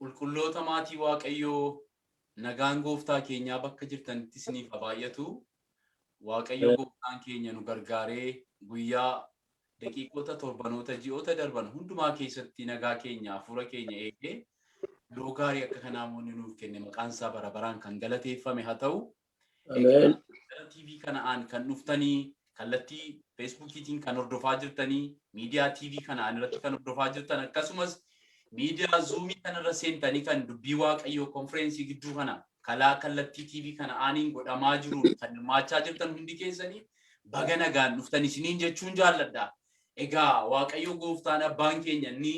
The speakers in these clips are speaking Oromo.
Qulqulloota maatii Waaqayyoo, nagaan gooftaa keenyaa bakka jirtanitti isiniif haa baay'atu. Waaqayyo gooftaan keenya nu gargaaree guyyaa, daqiiqota, torbanoota, ji'oota darban hundumaa keessatti nagaa keenya, hafuura keenya eegee yeroo gaarii akka kanaa immoo inni nuuf kenne maqaan isaa bara baraan kan galateeffame haa ta'u. Ameen. Gara TV kana'aan kan dhuftanii, kallattii Feesbuukiitiin kan hordofaa jirtanii, miidiyaa TV kana'aan irratti kan hordofaa jirtan, akkasumas miidiyaa Zuumii kanarra seentanii kan dubbii Waaqayyoo konfireensii gidduu kana kalaa kallattii TV kana'aaniin godhamaa jiruun kan hirmaachaa jirtan hundi keessanii baga nagaan dhuftan isiniin jechuun jaalladha. Egaa Waaqayyo gooftaan abbaan keenya inni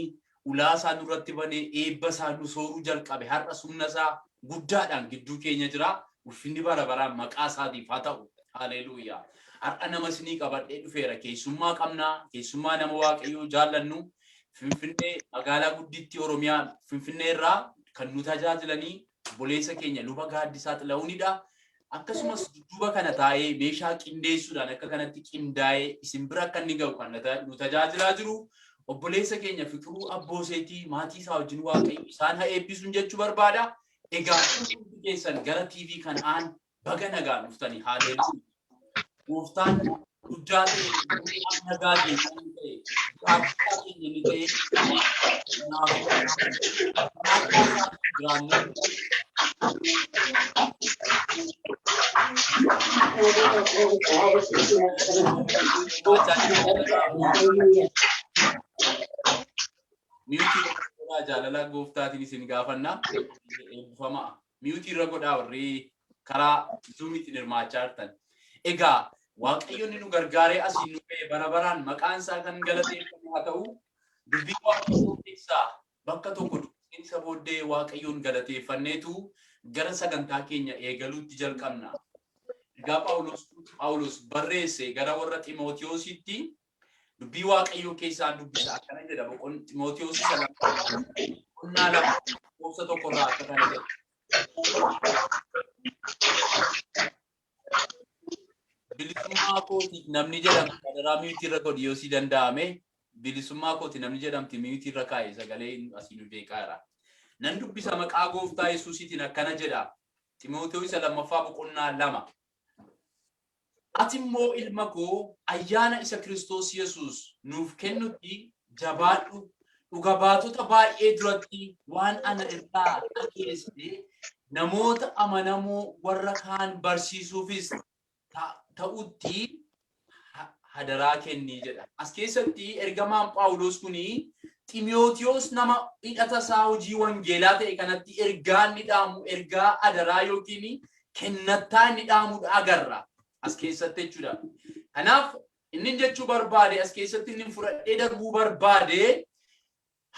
ulaa isaa nurratti banee eebba isaa nu sooruu jalqabe har'a humna isaa guddaadhaan gidduu keenya jira. Ulfinni bara baraan maqaa isaatiif haa ta'u. Haleluuyaa. Har'a nama isinii qabadhee dhufeera. Keessummaa qabnaa. Keessummaa nama Waaqayyoo jaallannu. Finfinnee, magaalaa guddittii Oromiyaa Finfinnee irraa kan nu tajaajilanii obboleessa keenya Luba Gaaddisaa Xila'uunidha. Akkasumas dudduuba kana taa'ee meeshaa qindeessuudhaan akka kanatti qindaa'ee isin bira akka inni ga'u kan nu tajaajilaa jiru obboleessa keenya Fiqiruu Abbooseetii, maatii isaa wajjin Waaqayyo isaan haa eebbisuun jechuu barbaada. Egaa hundi keessan gara TV kanaan baga nagaan dhuftanii. Haaleluu. Gooftaan guddaa ta'e, gooftaan nagaa ta'e, kan ta'e, gaaddisaa keenya inni ta'e, kanaafuu jiraannu. Miyuutii irra godhaa, jaalala gooftaatiin isin gaafanna. Eebbifamaa. Miyuutii irra godhaa warri karaa Zuumiitiin hirmaachaa jirtan. Egaa Waaqayyo inni nu gargaaree asiin nu ga'e bara baraan maqaan isaa kan galateeffamu haa ta'u. Dubbii Waaqayyoo keessaa bakka tokko dubbiseen isa booddee Waaqayyoon galateeffanneetu gara sagantaa keenya eegaluutti jalqabna. Ergaa Phaawulos barreesse gara warra Ximootiyoositti dubbii Waaqayyoo keessaan dubbisa, akkana jedha, boqon Ximootiyoos isa lammaffaa boqonnaa 2 lakkoofsa 1 irraa akka kana jedha. Bilisummaa kootiif namni jedhamtu adaraa miyuutii irra godhi yoo si danda'ame. Bilisummaa kooti namni jedhamti miyuutii irra kaa'e, sagalee asii nu jeeqaa jira. Nan dubbisa maqaa gooftaa Yesuusiitiin, akkana jedha. Ximootew isa lammaffaa boqonnaa 2. Ati immoo ilma koo, ayyaana isa Kiristoos Yesuus nuuf kennutti jabaadhu. Dhuga baatota baay'ee duratti waan ana irraa dhageesse namoota amanamoo warra kaan barsiisuufis ta'utti hadaraa kenni jedha. As keessatti ergamaan Phaawulos kuni Ximootiyoos nama hidhata isaa hojii wangeelaa ta'e kanatti ergaa inni dhaamu, ergaa adaraa yookiin kennattaa inni dhaamudha agarra as keessatti jechuudha. Kanaaf inni jechuu barbaade, as keessatti inni fudhadhee darbuu barbaade,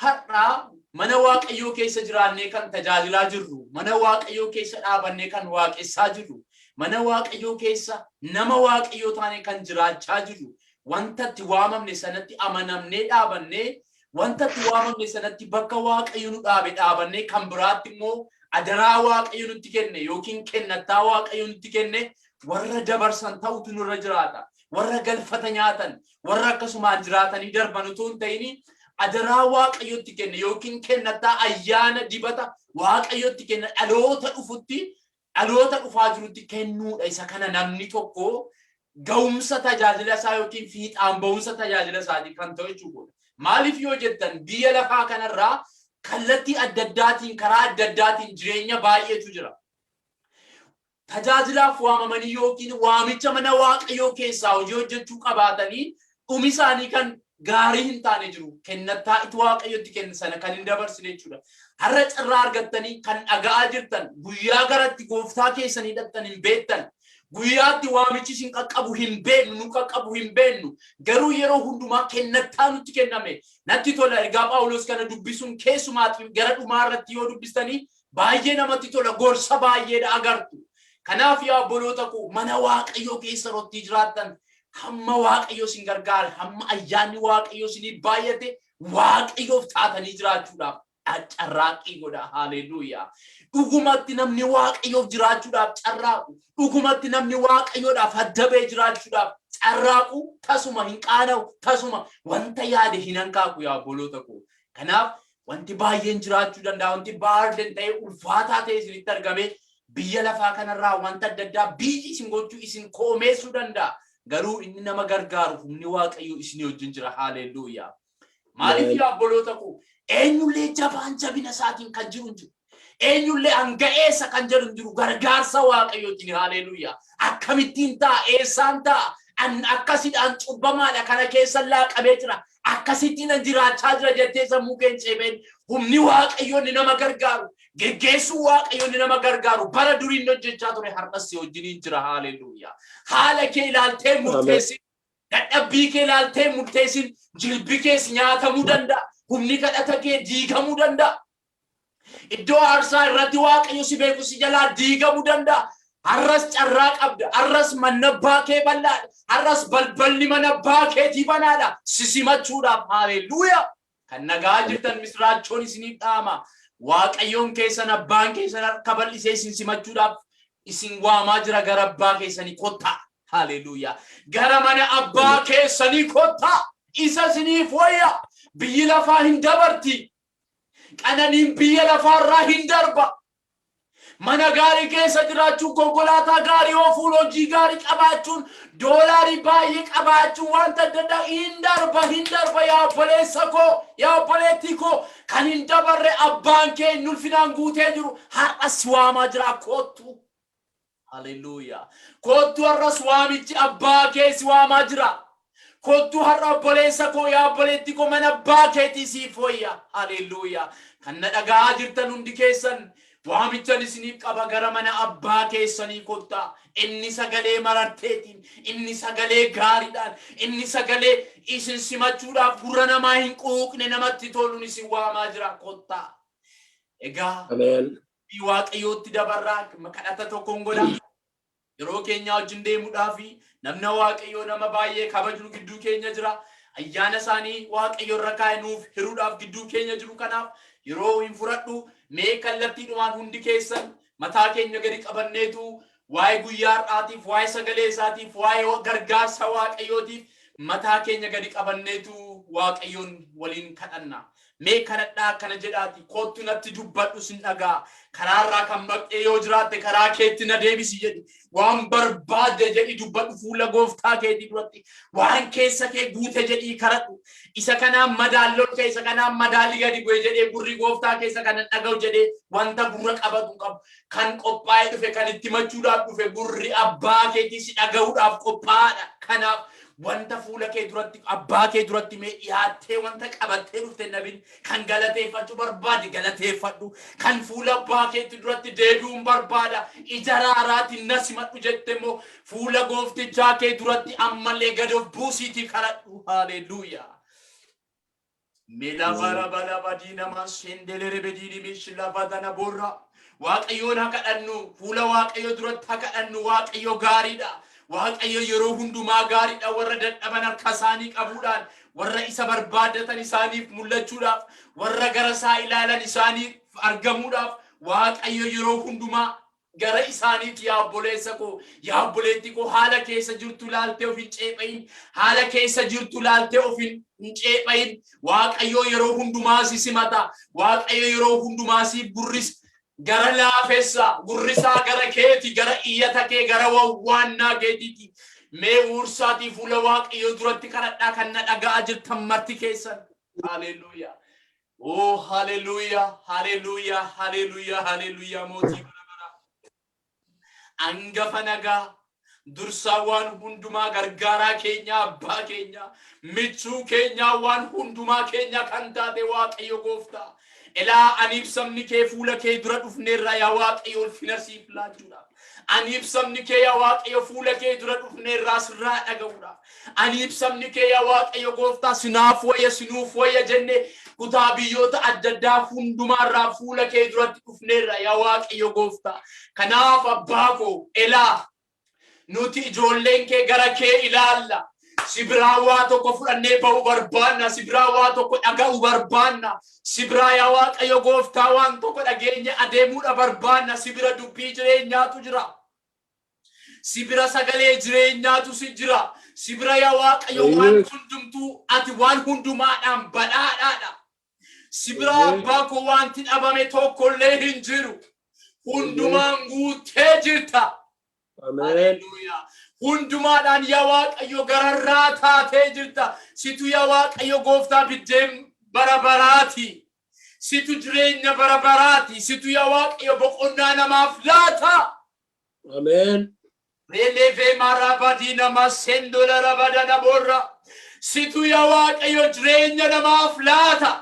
har'a mana Waaqayyoo keessa jiraannee kan tajaajilaa jirru, mana Waaqayyoo keessa dhaabannee kan waaqessaa jirru, mana Waaqayyoo keessa nama Waaqayyoo taanee kan jiraachaa jirru, wanta itti waamamne sanatti amanamnee dhaabannee, wanta itti waamamne sanatti bakka Waaqayyo nu dhaabe dhaabannee, kan biraatti immoo adaraa Waaqayyo nutti kenne yookiin kennattaa Waaqayyo nutti kenne warra dabarsan ta'utu nurra jiraata. Warra galfata nyaatan, warra akkasumaan jiraatanii darban utuu hin ta'in, adaraa Waaqayyotti kenne yookiin kennattaa ayyaana dibata Waaqayyotti kenne dhaloota dhufutti, dhaloota dhufaa jirutti kennuudha. Isa kana namni tokko ga'umsa tajaajila isaa yookiin fiixaan ba'umsa tajaajila isaatii kan ta'u jechuudha. Maaliif yoo jettan, biyya lafaa kanarraa kallattii adda addaatiin, karaa adda addaatiin jireenya baay'eetu jira. Tajaajilaaf waamamanii yookiin waamicha mana Waaqayyoo keessaa hojii hojjechuu qabaatanii dhumi isaanii kan gaarii hin taane jiru. Kennattaa itti Waaqayyotti kenne sana kan hin dabarsine jechuudha. Har'a carraa argattanii kan dhaga'aa jirtan, guyyaa garatti gooftaa keessanii hidhattan hin beektan. Guyyaatti waamichi isin qaqqabu hin beeknu, nu qaqqabu hin beeknu. Garuu yeroo hundumaa kennattaa nutti kenname. Natti tola ergaa Phaawulos kana dubbisuun, keessumaa gara dhumaa irratti yoo dubbistanii baay'ee namatti tola, gorsa baay'eedha agartu. Kanaaf yaa obboloota koo, mana Waaqayyoo keessa rottii jiraattan, hamma Waaqayyo isin gargaare, hamma ayyaanni Waaqayyoo isiniif baay'ate, Waaqayyoof taatanii jiraachuudhaaf carraaqqii godha. Haaleluyyaa. Dhugumatti namni Waaqayyoof jiraachuudhaaf carraaqu, dhugumatti namni Waaqayyoodhaaf adda ba'ee jiraachuudhaaf carraaqu tasuma hin qaana'u, tasuma wanta yaade hin hanqaaqu yaa obboloota koo. Kanaaf Wanti baay'een jiraachuu danda'a. Wanti burden ta'ee ulfaataa ta'e isinitti argame biyya lafaa kanarraa wanta adda addaa biyyi isin gochuu, isin koomeessuu danda'a. Garuu inni nama gargaaru, humni Waaqayyoo isinii wajjin jira. Haalelluuyaa. Maaliif yaa obboloota koo, eenyullee jabaan jabina isaatiin kan jiru hin jiru. Eenyullee hanga eessa kan jedhu hin jiru, gargaarsa Waaqayyootiin. Haalelluuyaa. Akkamittiin ta'a, eessaan ta'a, an akkasidhaan cubbamaadha, kana keessa laaqamee jira. Akkasittiin an jiraachaa jira jettee sammuu kee hin ceebeen. Humni Waaqayyoo inni nama gargaaru, geggeessuu Waaqayyoo inni nama gargaaru bara durii inni hojjechaa ture har'as si wajjiniin jira. Haalelluuyaa. Haala kee ilaaltee murteessin. Dadhabbii kee ilaaltee murteessin. Jilbi kees nyaatamuu danda'a. Humni kadhata kee diigamuu danda'a. Iddoo aarsaa irratti Waaqayyo si beeku si jalaa diigamuu danda'a. Har'as carraa qabda. Har'as manna abbaa kee bal'aadha. Har'as balballi mana abbaa keetii banaadha. Si simachuudhaaf. Haalelluuyaa. Kan nagaa jirtan, misiraachoon isiniif dhaama. Waaqayyoon keessan, abbaan keessan harka bal'isee isin simachuudhaaf isin waamaa jira. Gara abbaa keessanii kottaa. Haalelluuyaa. Gara mana abbaa keessanii kottaa. Isa isiniif wayya. Biyyi lafaa hin dabarti. Qananiin biyya lafaarraa hin darba. Mana gaarii keessa jiraachuun, konkolaataa gaarii oofuun, hojii gaarii qabaachuun, doolaarii baay'ee qabaachuun, wanta adda addaa hin darba, hin darba. Yaa obboleessa koo, yaa obboleettii koo, kan hin dabarre abbaan kee inni ulfinaan guutee jiru har'as si waamaa jira, kottu. Haleluuyaa. Kottu, har'as waamichi abbaa kee si waamaa jira. Kottu har'a, obboleessa koo, yaa obboleettii koo, mana abbaa keetii siif wayya. Haleluuyaa. Kan na dhaga'aa jirtan hundi keessan, waamichan isiniif qaba, gara mana abbaa keessanii kottaa. Inni sagalee mararteetiin, inni sagalee gaariidhaan, inni sagalee isin simachuudhaaf gurra namaa hin quuqne namatti toluun isin waamaa jira, kottaa. Egaa Ameen. Waaqayyootti dabarraa, kadhata tokkoon godha. Yeroo keenya wajjin deemuudhaaf, namna Waaqayyoo nama baay'ee kabajnu gidduu keenya jira. Ayyaana isaanii Waaqayyo irra kaa'e nuuf hiruudhaaf gidduu keenya jiru, kanaaf yeroo hin fudhadhu. Mee kallattiidhumaan hundi keessan mataa keenya gadi qabanneetu waa'ee guyyaa har'aatiif, waa'ee sagalee isaatiif, waa'ee gargaarsa Waaqayyootiif mataa keenya gadi qabanneetu Waaqayyoon waliin kadhanna. Mee kadhadhaa, akkana jedhaati: "Kottu natti dubbadhu, sin dhagaa. Karaarraa kan maqxee yoo jiraatte karaa keetti na deebisi" jedhi. Waan barbaadde jedhi dubbadhu fuula gooftaa keetii duratti. Waan keessa kee guute jedhii kadhadhu. Isa kanaan madaallol kee, isa kanaan madaalli gadi bu'e jedhee, gurri gooftaa keessa kana dhaga'u jedhee wanta gurra qabatu qabu. Kan qophaa'ee dhufe, kan itti machuudhaaf dhufe, gurri abbaa keetii si dhaga'uudhaaf qophaa'aadha. Kanaaf wanta fuula kee duratti, abbaa kee duratti mee dhiyaattee wanta qabattee dhufte nabin, kan galateeffachuu barbaade galateeffadhu. Kan fuula abbaa keetti duratti deebi'uun barbaada, ija raaraatiin na simadhu jette immoo fuula gooftichaa kee duratti ammallee gad of buusiitii kadhadhu. Haalelluuyaa. Melabarabalabaadiinama sendeelerebediinimish borra. Waaqayyoon haa kadhannu, fuula Waaqayyo duratti haa kadhannu. Waaqayyo gaariidha. Waaqayyo yeroo hundumaa gaariidha. Warra dadhaban harka isaanii qabuudhaan, warra isa barbaadatan isaaniif mul'achuudhaaf, warra gara isaa ilaalan isaaniif argamuudhaaf Waaqayyo yeroo hundumaa gara isaaniiti. Yaa obboleessa koo, yaa obboleettii koo, haala keessa jirtu ilaaltee of hin ceephayin. Haala keessa jirtu ilaaltee of hin ceephayin. Waaqayyo yeroo hundumaa si simata. Waaqayyo yeroo hundumaa siif gurris gara laafessa, gurrisaa gara keeti, gara iyyata kee, gara wawwaannaa keetiiti. Mee uursaatii fuula Waaqayyo duratti kadhadhaa, kan na dhaga'aa jirtan marti keessan. Haleluuyaa. Oh, haleluuyaa, haleluuyaa, haleluuyaa, haleluuyaa! Mootii bara baraa, angafa nagaa, dursaa waan hundumaa, gargaaraa keenya, abbaa keenya, michuu keenya, waan hundumaa keenya kan taate Waaqayyo gooftaa, ilaa aniif sabni kee fuula kee dura dhufneerra, yaa Waaqayyo, ulfina siif laachuudhaaf. Aniif sabni kee, yaa Waaqayyo, fuula kee dura dhufneerraa sirraa dhaga'uudhaaf. Aniif sabni kee, yaa Waaqayyo gooftaa, sinaaf wayya, sinuuf wayya jenne kutaa biyyoota adda addaa hundumaarraa fuula kee duratti dhufneerra, yaa Waaqayyo gooftaa. Kanaaf abbaa koo, elaa nuti ijoolleen kee gara kee ilaalla. Si biraa waa tokko fudhannee ba'uu barbaanna. Si biraa waa tokko dhaga'uu barbaanna. Si biraa, yaa Waaqayyo gooftaa, waan tokko dhageenye adeemuudha barbaanna. Si bira dubbii jireenyaatu jira. Si bira sagalee jireenyaatu si jira. Si bira, yaa Waaqayyo, waan hundumtuu, ati waan hundumaadhaan badhaadhaadha. Si biraa abbaa koo wanti dhabame tokkollee hin jiru. Hundumaan guuttee jirta. Ameen. Haleluuyaa. Hundumaadhaan yaa Waaqayyo gararraa taatee jirta. Situ yaa Waaqayyo gooftaa biddeen bara baraati. Situ jireenya bara baraati. Situ yaa Waaqayyo boqonnaa namaaf laata. Ameen. Releve marabadina masendola rabadana borra. Situ yaa Waaqayyo jireenya namaaf laata.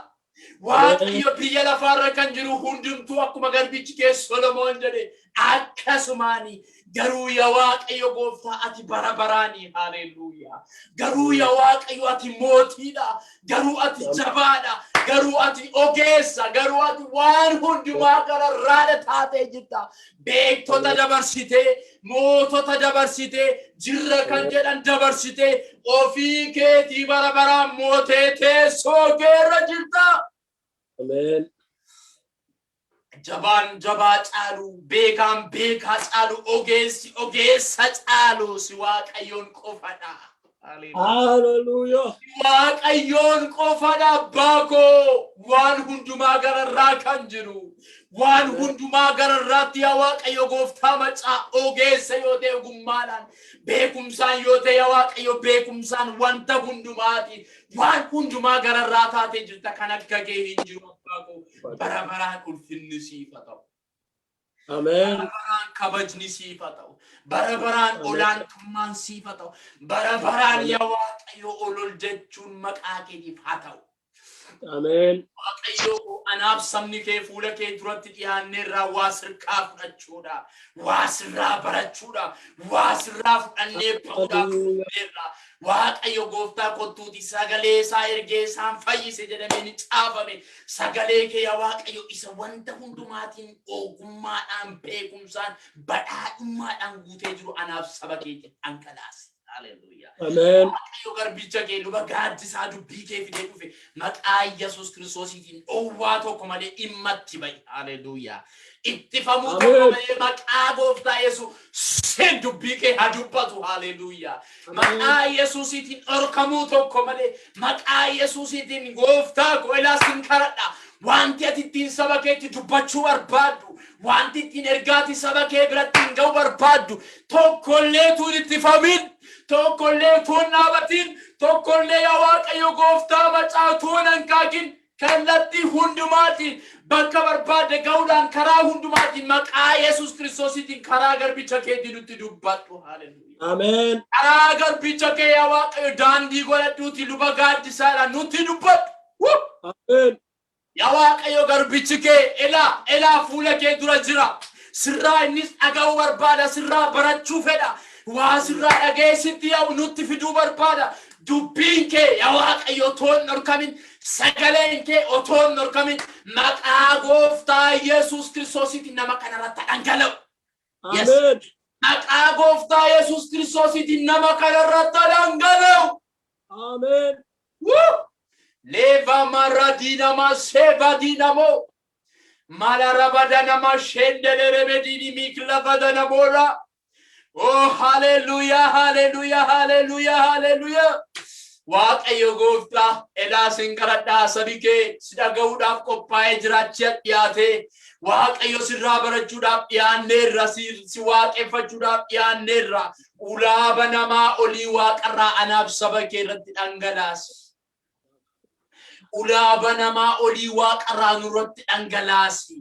Waaqayyo biyya lafaarra kan jiru hundumtuu akkuma garbichi kee Solomoon jedhe akkasumaani. Garuu yaa Waaqayyo gooftaa, ati bara baraani. Haleluuyaa. Garuu yaa Waaqayyo, ati mootiidha. Garuu ati jabaadha. Garuu ati ogeessa. Garuu ati waan hundumaa gararraadha taatee jirta. Beektota dabarsitee, mootota dabarsitee, jirra kan jedhan dabarsitee, ofii keetii bara baraan mootee teessoo keerra jirta. Ameen. Jabaan jabaa caalu, beekaan beekaa caalu, ogeessi ogeessa caalu si Waaqayyoon qofadha. Hallelujah. Waaqayyoon qofadha, abbaa koo, waan hundumaa gararraa kan jiru. Waan hundumaa gararraatti yaa Waaqayyo gooftaa macaa, ogeessa yoo ta'e ogummaadhaan, beekumsaan yoo ta'e yaa Waaqayyo beekumsaan, wanta hundumaati. Waan hundumaa gararraa taatee jirta, kan akka kee hin jiru, abbaa koo. Bara baraan ulfinni siif haa ta'u. Ameen. Bara baraan kabajni siif haa ta'u. Bara baraan olaantummaan siif haa ta'u. Bara baraan yaa Waaqayyo ol ol jechuun maqaa keetiif haa ta'u. Ameen. Waaqayyo, anaaf sabni kee fuula kee duratti dhiyaanneerraa waa sirkaa fudhachuudha. Waa sirraa barachuudha. Waa sirraa fudhannee ba'uudhaaf dhufneerra. Waaqayyo gooftaa, kottuuti sagalee isaa ergee isaan fayyise jedhamee ni caafame. Sagalee kee yaa Waaqayyo isa wanta hundumaatiin ogummaadhaan, beekumsaan, badhaadhummaadhaan guutee jiru anaaf saba keetti dhangalaasi. Haleluuyaa. Ameen. Waaqayyo, garbicha kee luba Gaaddisaa dubbii kee fidee dhufe maqaa Yesuus Kiristoosiitiin dhowwaa tokko malee dhimma itti ba'i. Haleluuyaa. Ittifamuu tokko Ameen. malee maqaa gooftaa Yesuusiin dubbii kee haa dubbatu. Haleluuyaa. Maqaa Yesuusiitiin dhorkamuu tokko malee maqaa Yesuusiitiin, gooftaa koo, ilaa sin kadhadha. Wanti ati ittiin saba keetti dubbachuu barbaaddu, wanti ittiin ergaati saba kee biratti hin ga'u barbaaddu, tokkollee tuun ittifamin, tokkollee tuun dhaabatin, tokkollee yaa Waaqayyo gooftaa macaa tuun hankaakin, kallattii hundumaatiin bakka barbaadde ga'uudhaan karaa hundumaatiin maqaa Yesuus Kiristoosiitiin karaa garbicha keetii nutti dubbadhu. Haleluuyaa. Ameen. Karaa garbicha kee yaa Waaqayyo daandii godhadhuuti luba Gaaddisaadhaan nutti dubbadhu. Woo! Ameen. Yaa Waaqayyo, garbichi kee elaa elaa fuula kee dura jira. Sirraa innis dhaga'uu barbaada, sirraa barachuu fedha. Waa sirraa dhaga'ee sitti yaa'u nutti fiduu barbaada. Dubbiin kee yaa Waaqayyo otoo hin dhorkamin, sagaleen kee otoo hin dhorkamin, maqaa gooftaa Yesuus Kiristoosiitiin nama kanarratti dhangala'u. Yes. Ameen. Maqaa gooftaa Yesuus Kiristoosiitiin nama kanarratti dhangala'u. Ameen. Woo! Leva maradina seva dinamo. Malarabadana shendelerebe miklavadana bora. Oh, hallelujah, hallelujah, hallelujah, hallelujah. Waaqayyo gooftaa, elaa sin kadhadhaa, sabi kee si dhaga'uudhaaf qophaa'ee jiraachia dhiyaate. Waaqayyo, sirraa barachuudhaaf dhiyaanneerra, si waaqeffachuudhaaf dhiyaanneerra. Ulaa banamaa olii waaqarraa anaaf saba kee irratti dhangalaasi. Ulaa banamaa olii waaqarraa nurratti dhangalaasi.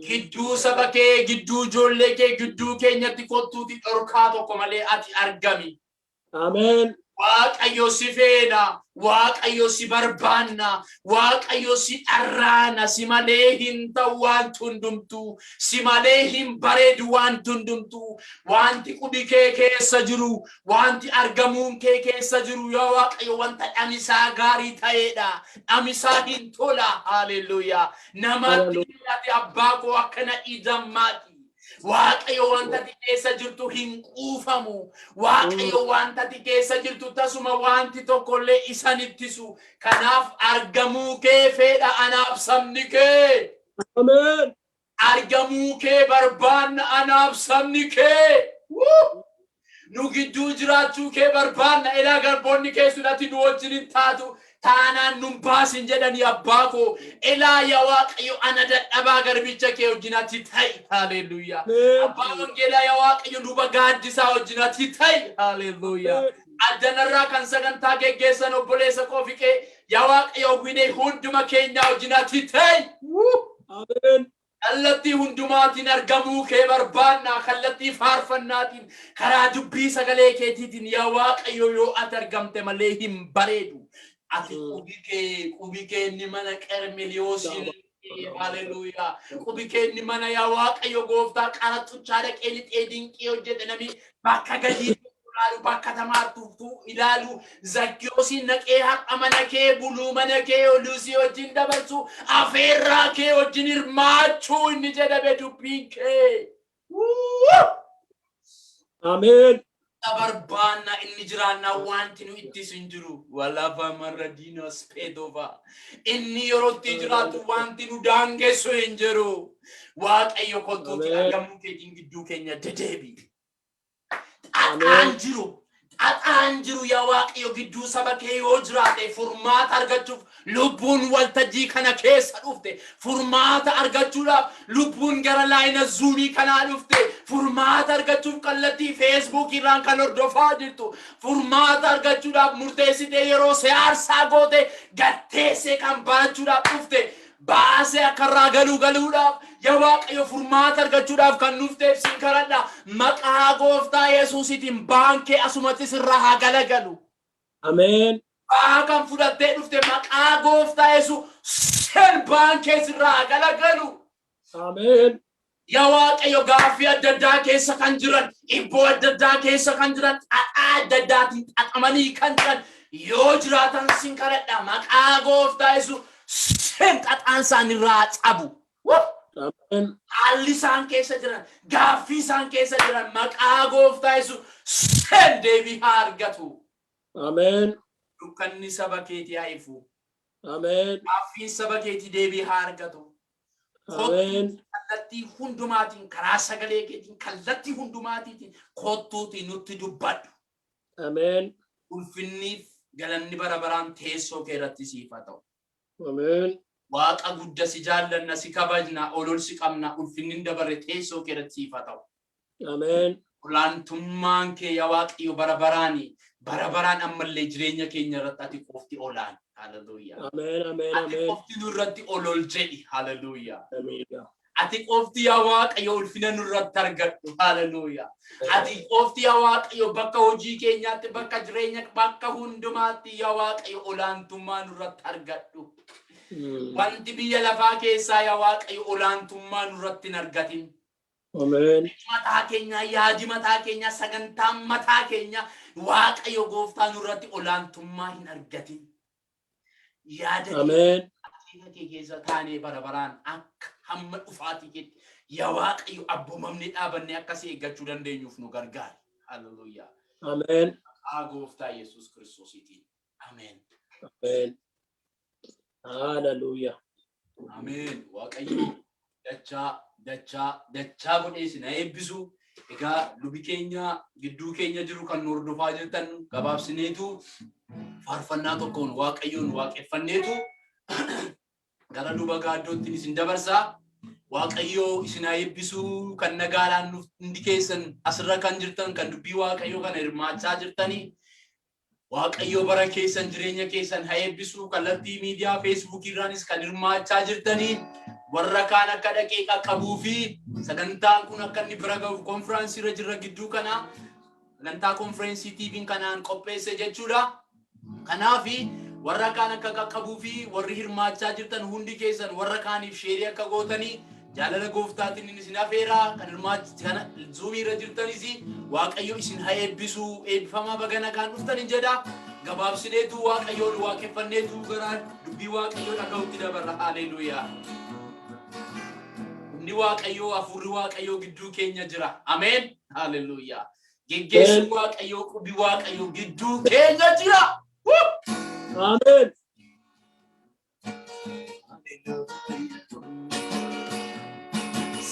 Gidduu saba kee, gidduu ijoollee kee, gidduu keenyatti kottuuti dhorkaa tokko malee ati argami. Ameen. Waaqayyo, si feena, Waaqayyo, si barbaanna, Waaqayyo, si dharraana, si malee hin ta'u waan hundumtuu, si malee hin bareedu waan hundumtuu, wanti qubi kee keessa jiru, wanti argamuun kee keessa jiru yaa Waaqayyo wanta dhamisaa gaarii ta'edha. Dhamisaa hin tola. Haleluuyaa. Namatti ati abbaa koo akka nadhii dammaati. Waaqayyo, wanta ati keessa jirtu hin quufamu. Waaqayyo, wanta ati keessa jirtu tasuma wanti tokkollee isan ittisu. Kanaaf argamuu kee fedha anaaf sabni kee. Ameen. Argamuu kee barbaanna anaaf sabni kee. Woo! Nu gidduu jiraachuu kee barbaanna. Ilaa, garboonni kee sun ati nu wajjin hin taatu. Taanaan nun baasin jedhanii abbaa koo. Elaa yaa Waaqayyo, ana dadhabaa garbicha kee wajjin ati ta'i. Haleluuyaa. Abbaa wangeelaa, yaa Waaqayyo, luba Gaaddisaa wajjin ati ta'i. Haleluuyaa. Addanarraa kan sagantaa geggeessan obboleessa koo Fiqee, yaa Waaqayyo, winee hunduma keenyaa wajjin ati ta'i. Ameen. Kallattii hundumaatiin argamuu kee barbaanna. Kallattii faarfannaatiin, karaa dubbii sagalee keetiitiin, yaa Waaqayyo, yoo ati argamte malee hin bareedu. Ati qubi kee inni mana Qermeliyoosiin, haleluuyaa, qubi kee inni mana, yaa Waaqayyo gooftaa, qaraxuchaa dhaqee lixee dinqii hojjete, namni bakka gadii ilaalu, bakka tamaartuuftuu ilaalu, Zakkiyoosiin naqee har'a mana kee buluu, mana kee olusii wajjin dabarsu, afeerraa kee wajjin hirmaachuu inni jedhame dubbiin kee. Ameen. Barbaanna inni jiraannaa wanti nu ittis hin jiru. Walafa marra diinos peedova. Inni yerootti jiraatu wanti nu daangessu hin jiru. Waaqayyo, kottuuti argamuu keetiin gidduu keenya dedeebi. Xaxaan jiru. Xaxaan jiru, yaa Waaqayyo, gidduu saba kee yoo jiraate furmaata argachuuf lubbuun waltajjii kana keessa dhufte, furmaata argachuudhaaf lubbuun gara laayina Zoomii kanaa dhufte, furmaata argachuuf kallattii Feesbuuk irraan kan hordofaa jirtu, furmaata argachuudhaaf murteessitee yeroo siyaarsaa goote gatteessee kan barachuudhaaf dhufte, baasee akka irraa galuu galuudhaaf, yaa Waaqayyo, furmaata argachuudhaaf kan dhufteef sin kadhadha. Maqaa gooftaa Yesuusiitiin baankee asumatti sirraa haa galagalu. Ameen. Baa kan fudhattee dhufte, maqaa gooftaa Yesuusin baankee sirraa haa galagalu. Ameen. Yaa Waaqayyo, gaaffii adda addaa keessa kan jiran, dhibboo adda addaa keessa kan jiran, xaxaa adda addaatiin xaxamanii kan jiran yoo jiraatan sin kadhadha. Maqaa gooftaa Yesuusin xaxaan isaanirraa cabu. Ameen. Haalli isaan keessa jiran, gaaffii isaan keessa jiran, maqaa gooftaa Yesuusin deebii haa argatu. Ameen. Dukkanni saba keetii haa ifu. Ameen. Gaaffiin saba keetii deebii haa argatu. Ameen. Kallattii hundumaatiin, karaa sagalee keetiin, kallattii hundumaatiin kottuutii nutti dubbadhu. Ameen. Ulfinniif galanni bara baraan teessoo kee irratti siif haa ta'u. Ameen. Waaqa gudda, si jaallanna, si kabajna, olol si qabna, ulfinni hin dabarre teessoo kee irratti siif haa ta'u. Ameen. Olaantummaan kee, yaa Waaqayyo, bara baraani, bara baraan ammallee jireenya keenya irratti ati qofti olaan. Haleluuyaa. Ameen. Ameen. Ati Ameen. qofti nurratti olol jedhi. Haleluuyaa. Ameen. Ati qofti, yaa Waaqayyo, ulfina nurratti argadhu. Haleluuyaa. Ati qofti, yaa Waaqayyo, bakka hojii keenyaatti, bakka jireenya, bakka hundumaatti, yaa Waaqayyo, olaantummaa nurratti argadhu. Wanti biyya lafaa keessaa, yaa Waaqayyo, olaantummaa nurratti hin argatin. Ameen. Mataa keenya, yaadi mataa keenya, sagantaan mataa keenya, Waaqayyo gooftaa, nurratti olaantummaa hin argatin. Yaada Ameen. kee keessa taanee bara baraan akka hamma dhufaatii keetti, yaa Waaqayyo, abboomamnee dhaabannee akkasii eeggachuu dandeenyuuf nu gargaari. Haleluuyaa. Ameen. Maqaa gooftaa Yesuus Kiristoosiitiin. Ameen. Ameen. Hallelujah. Ameen. Waaqayyo dachaa dachaa dachaa godhee isin haa eebbisu. Egaa lubi keenya gidduu keenya jiru kan nu hordofaa jirtan, gabaabsineetu faarfannaa tokkoon Waaqayyoon waaqeffanneetu gara luba Gaaddootti isin dabarsaa. Waaqayyoo isin haa eebbisu. Kan nagaadhaan hundi keessan asirra kan jirtan, kan dubbii Waaqayyoo kana hirmaachaa jirtanii. Waaqayyoo bara keessan, jireenya keessan haa eebbisu. Kallattii miidiyaa Feesbuukii irraanis kan hirmaachaa jirtanii, warra kaan akka dhaqee qaqqabuu fi sagantaan kun akka inni bira gahuuf konfiraansii irra jirra gidduu kana, sagantaa konfiraansii TV'n kanaan qopheesse jechuudha. Kanaafi warra kaan akka qaqqabuu fi warri hirmaachaa jirtan hundi keessan warra kaaniif share akka gootanii jaalala gooftaatiin inni isin afeeraa. Kan hirmaach kana Zoomii irra jirtanis, Waaqayyo isin haa eebbisu, eebbifamaa, baga nagaan dhuftan hin jedha. Gabaabsineetu Waaqayyoon waaqeffanneetu gara dubbii Waaqayyoo dhaga'utti dabarra. Haleluuyaa. Humni Waaqayyoo, hafuurri Waaqayyoo gidduu keenya jira. Ameen. Haleluuyaa. Geggeessuun Waaqayyoo, qubi Waaqayyoo gidduu keenya jira. Woo! Ameen.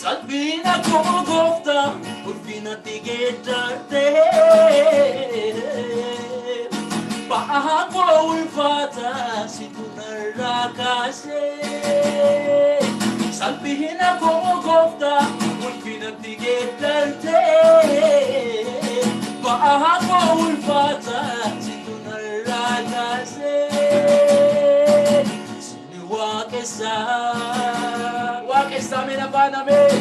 Salphina koo, gooftaa, ulfinatti geeddarte. Ba'aa Ba'aa koo ulfaataa situ narraa kaasee. Salphina koo gooftaa ulfinatti geeddartee. Ba'aa koo ulfaataa situ narraa kaasee. Sini waaqessaa. Waaqessaa mee na baanamee.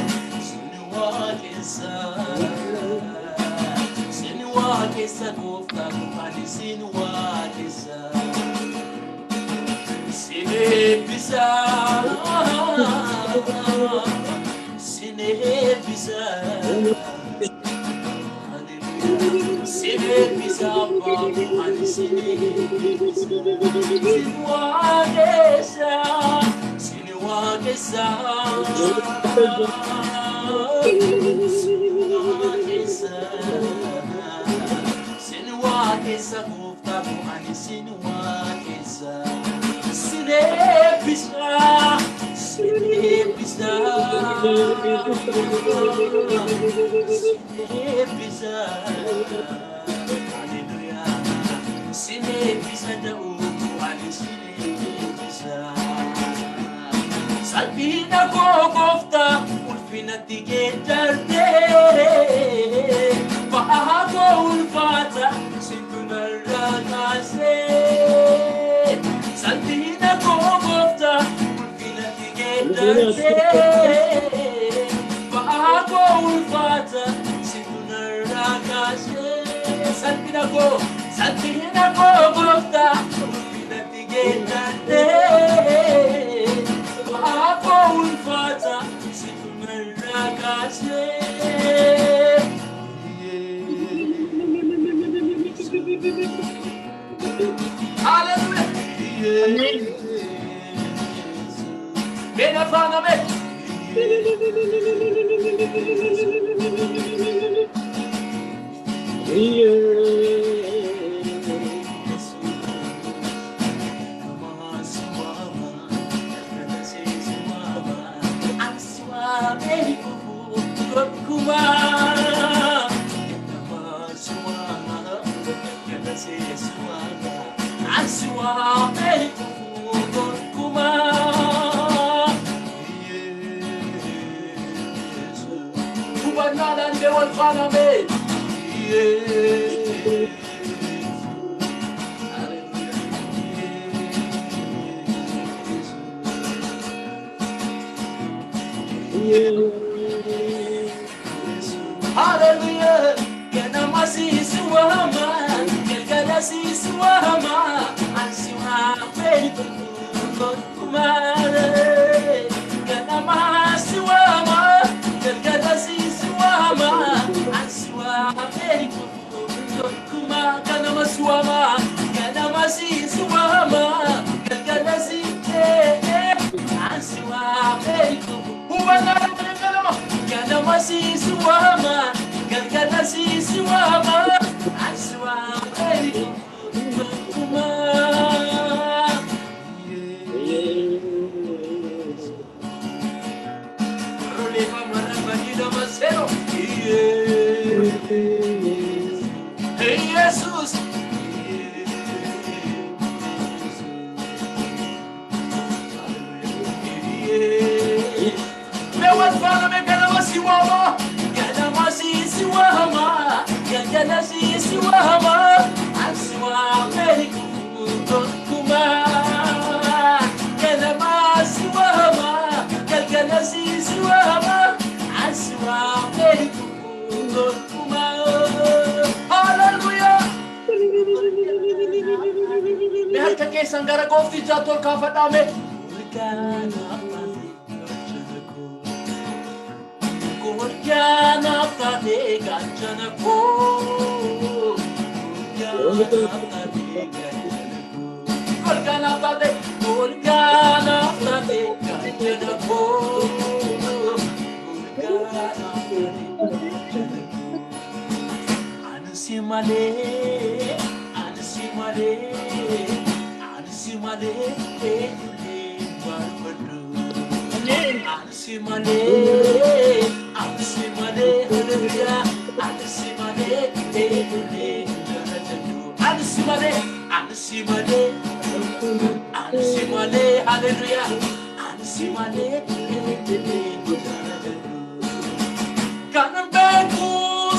Sini waaqessaa. Sini waaqessa gooftaa koo ani sini waaqessaa. Sini eebbisaa. Sini eebbisaa. Hallelujah. Sini eebbisaa abbaa koo ani sini eebbisaa. Sini waaqessaa. Sini waaqessaa. Sini waaqessaa. Sini waaqessa gooftaa koo ani sini waaqessaa. Sini eebbisaa. Sini eebbisaa. Sini eebbisaa. Hallelujah. Sini eebbisa da'uu ani sini eebbisaa. Salphina koo gooftaa ulfinatti geeddartee. Ba'aa koo ulfaata situ narraa kaasee. Salphina koo gooftaa ulfinatti geeddartee. Ba'aa koo ulfaata situ narraa kaasee. Salphina koo gooftaa ulfinatti geeddartee. Ba'aa koo ulfaata situ narraa kaasee. Hallelujah. Mee na faana mee. Hubannaadhaan mee wal faana mee. Hallelujah. Ganama si waama, galgala si waama, ansi waamee tokkummaare. Ganama si waama, galgala si waama, ansi waamee tokkummaa. Ganama si waama, ganama si waama, galgala si ansi waamee hubannaa ganama. Ganama si waama, galgala si waama, ansi waamee tokkummaa. Roleva marabadida masero. Hey Jesus. Me wal faana me ganama si waama. Ganama si waama. Galgala si waama. Ansi waame tokkummaa. Ganama si waama. Galgala si waama. Ansi waame tokkummaa. Hallelujah. Mee harka keessan gara gooftichaatti ol kaafadhaa mee. Golgaa taatee gaachana koo. Golgaa taatee gaachana koo. Golgaa taatee, golgaa taatee gaachana koo. Golgaa taatee gaachana koo. Ani si malee, ani si malee, ani si malee eenyullee barbaadu. Ani si malee, ani si malee, hallelujah. Ani si malee eenyullee jajjadu. Ani si malee, ani si si malee, ani si malee, haleluyaa, ani si malee eenyullee hin jaalladhu. Kan beeku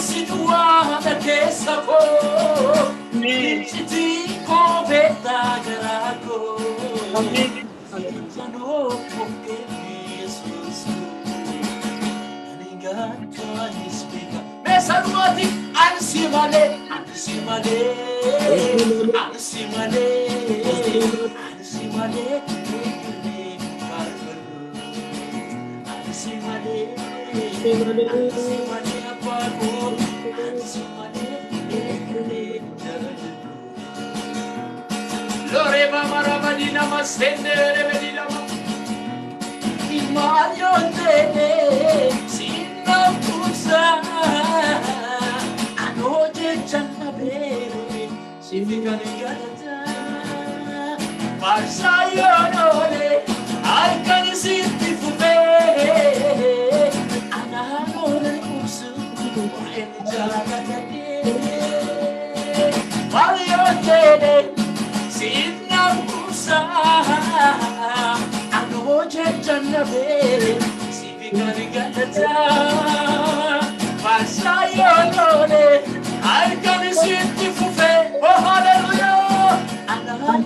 si duwwaadha keessa koo, iccitii koo beektaa garaa koo. Sanoo of kenni Yesuus koo. Ani gaachaanis beeka. Meeshaa dhumaati ani si malee, ani si malee, ani si malee, ani si malee eenyullee hin faarfadhu. Ani si malee, ani si malee abbaa koo, ani si malee eenyullee hin jaalladhu. Lore mama rabadi nama sende rebedi nama. Maal ta'e sinna kuusa anoo jechan dhabee sifi kan galata. Faarsaa yoon oole halkan sitti fufee anaan oolan qubsu waa'een jaalata kee. Maal yoo ta'e sinna kuusa anoo jechan dhabee sifi kan galata. Faarsaa yoon oole halkan sitti fufee, oh hallelujah, anaan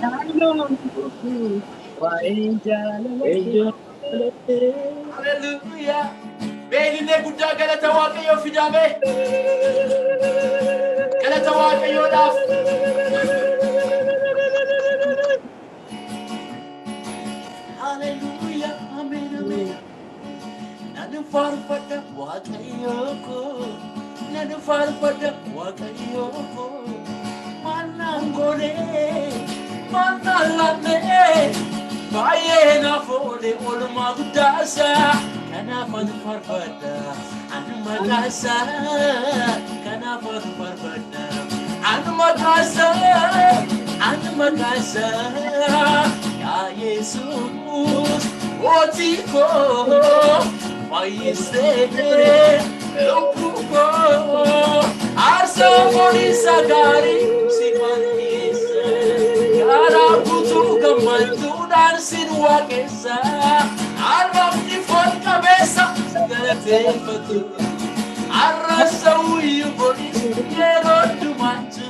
Waa'ee jaalala kee. Hallelujah. Beelillee guddaa galata Waaqayyoo fidame. Galata Waaqayyoodhaaf. Hallelujah. Amen. Amen. Nan faarfadha Waaqayyoo koo. Nan faarfadha Waaqayyoo koo. Maal naan godhee, maal naan laannee. Baay'ee naaf oole oolmaa guddaasaa. Kanaaf atu faarfadha. Ani maqaasaa. Kanaaf atu faarfadha. Ani maqaasaa. Ani maqaasaa. Yaa Yesuus mootii koo fayyisee lubbuu koo aarsaa fooniisa gaarii si fanniisa. Karaa guutuu gammachuudhaan sin waaqessa. Arrabni foon qabeessa si galateeffatu. Arrasa iyyuu boris yeroo dhumaatu.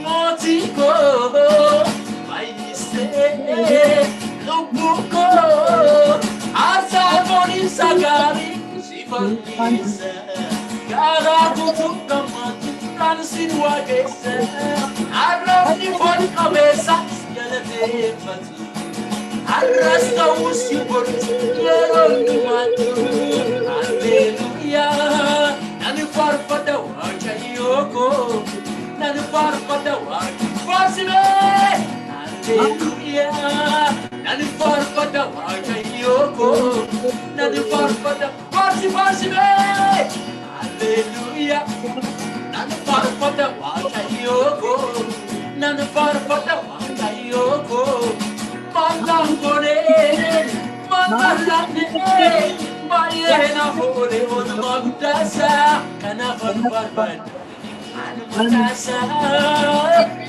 Mootii koo fayyisee lubbuu koo aarsaa fooniisa gaarii si fanniisa. Karaa guutuu gammachuudhaan sin waaqessa. Arrabni foon qabeessa si galateeffatu. Arras ta'us boris yeroo dhumaatu. Haleluyaa. Nan faarfadha Waaqayyoo koo. Nan faarfadha Waaqayyoo. Faarsinee. Haleluyaa. Nan faarfadha Waaqayyoo koo. Nan faarfadha. Faarsi faarsinee. Haleluyaa. Nan faarfadha Waaqayyoo koo. Nan faarfadha Waaqayyoo koo. Maal godhee, maal laannee, baay'ee naaf oole oolmaa guddaasaa. Kanaaf anu faarfadha. Ani maqaasaa.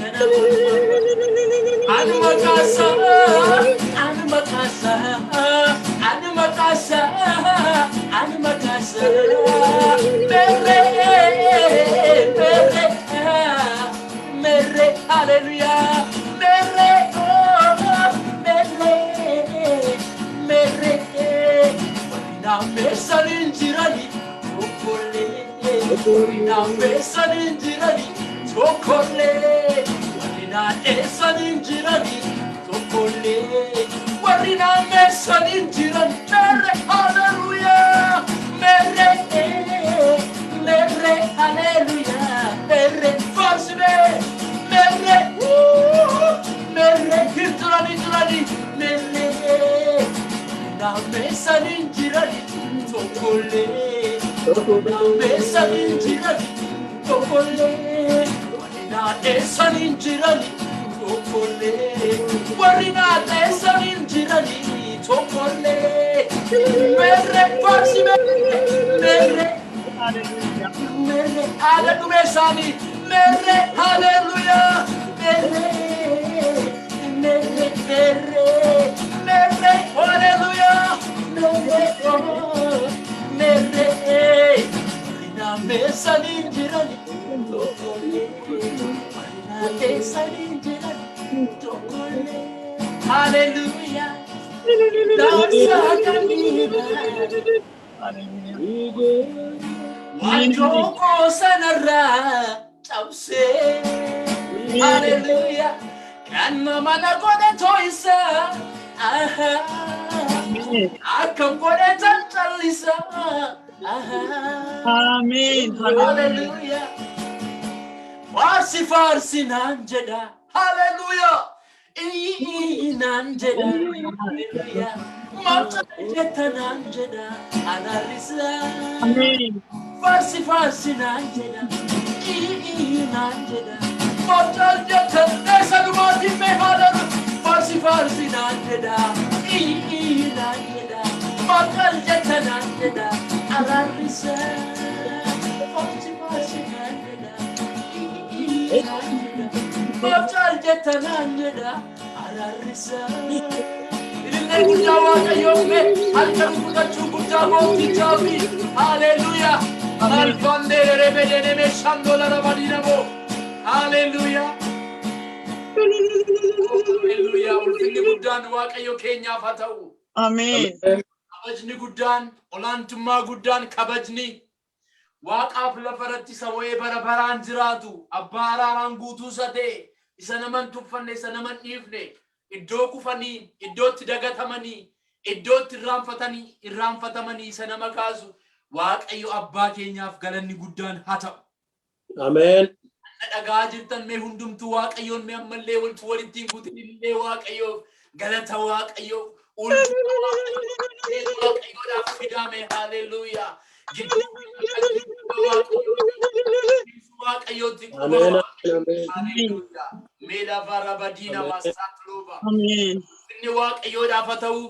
Kanaaf anu faarfadha. Ani maqaasaa. Ani maqaasaa. Ani maqaasaa. Ani maqaasaa. Merree, merree, merree, haleluyaa. Merree, oh, merree, merree. Warri naammeessan hin jirani tokkollee. Warri naammeessan hin jirani tokkollee. Warri naadheessan hin jirani tokkollee. Warri naammeessan hin jiran merree, haleluyaa. Merree, merree, haleluyaa. Merree, faarsinee. Merree, merree, hin turani turani. Merree, naammeessan hin jirani tokkollee. Naammeessan hin jirani tokkollee. Warri naadheessan hin jirani tokkollee. Warri naadheessan hin jirani tokkollee. Merree, faarsi merree, merree, haala dhume isaanii. Merre, hallelujah. Merre, merre, merre, merre, hallelujah. Merre, oh, merre. Warri meessanii jiran tokkollee. Warri teessanii jiran tokkollee. Hallelujah. Dansaa kamiidha. Waanjoo koo sanarraa cabsee. Hallelujah. Kan nama na godhe to'isa. Akkam godhe cancallisa. Ameen. Hallelujah. Faarsi faarsi naan jedha. Hallelujah. Iyyi iyyi naan jedha. Hallelujah. Maqaa jetta naan jedha. Anaarrisa. Ameen. Faarsi faarsi naan jedha. Iyyi iyyi naan jedha. Maqaa jetta eessa dhumaatiin mee haalatu. Faarsi faarsi naan jedha. Iyyi iyyi naan jedha. Maqaa jetta naan jedha. Anaarrisa. Faarsi faarsi naan jedha. Iyyi iyyi naan jedha. Maqaa jetta naan jedha. Araarrisa. Ilillee guddaa Waaqayyoof mee harka rukutachuu guddaa gooftichaa fi haleluuyaa. Malkondeere rebedene shandola rabadinamo. Haleluuyaa. Haleluuyaa. Ulfinni guddaan Waaqayyo keenyaaf haa ta'u. Ameen. Kabajni guddaan, olaantummaa guddaan kabajni Waaqaaf lafa irratti isa wa'ee bara baraan jiraatu, abbaa araaraan guutuu isa ta'e, isa nama hin tuffanne, isa nama hin dhiifne, iddoo kufanii, iddootti dagatamanii, iddootti irraanfatanii, irraanfatamanii isa nama kaasu, Waaqayyo abbaa keenyaaf galanni guddaan haa ta'u. Ameen. Na dhagaa jirtan mee hundumtuu Waaqayyoon mee ammallee walitti walitti hin guutin illee Waaqayyoof galata, Waaqayyoof ulfina, Waaqayyoodhaaf fidaame. Haleluuyaa. Gidduu Waaqayyootti. Ameen. Ameen. Haleluuyaa. Mee lafa rabadiina maasaatloova. Ameen. Inni Waaqayyoodhaaf haa ta'u.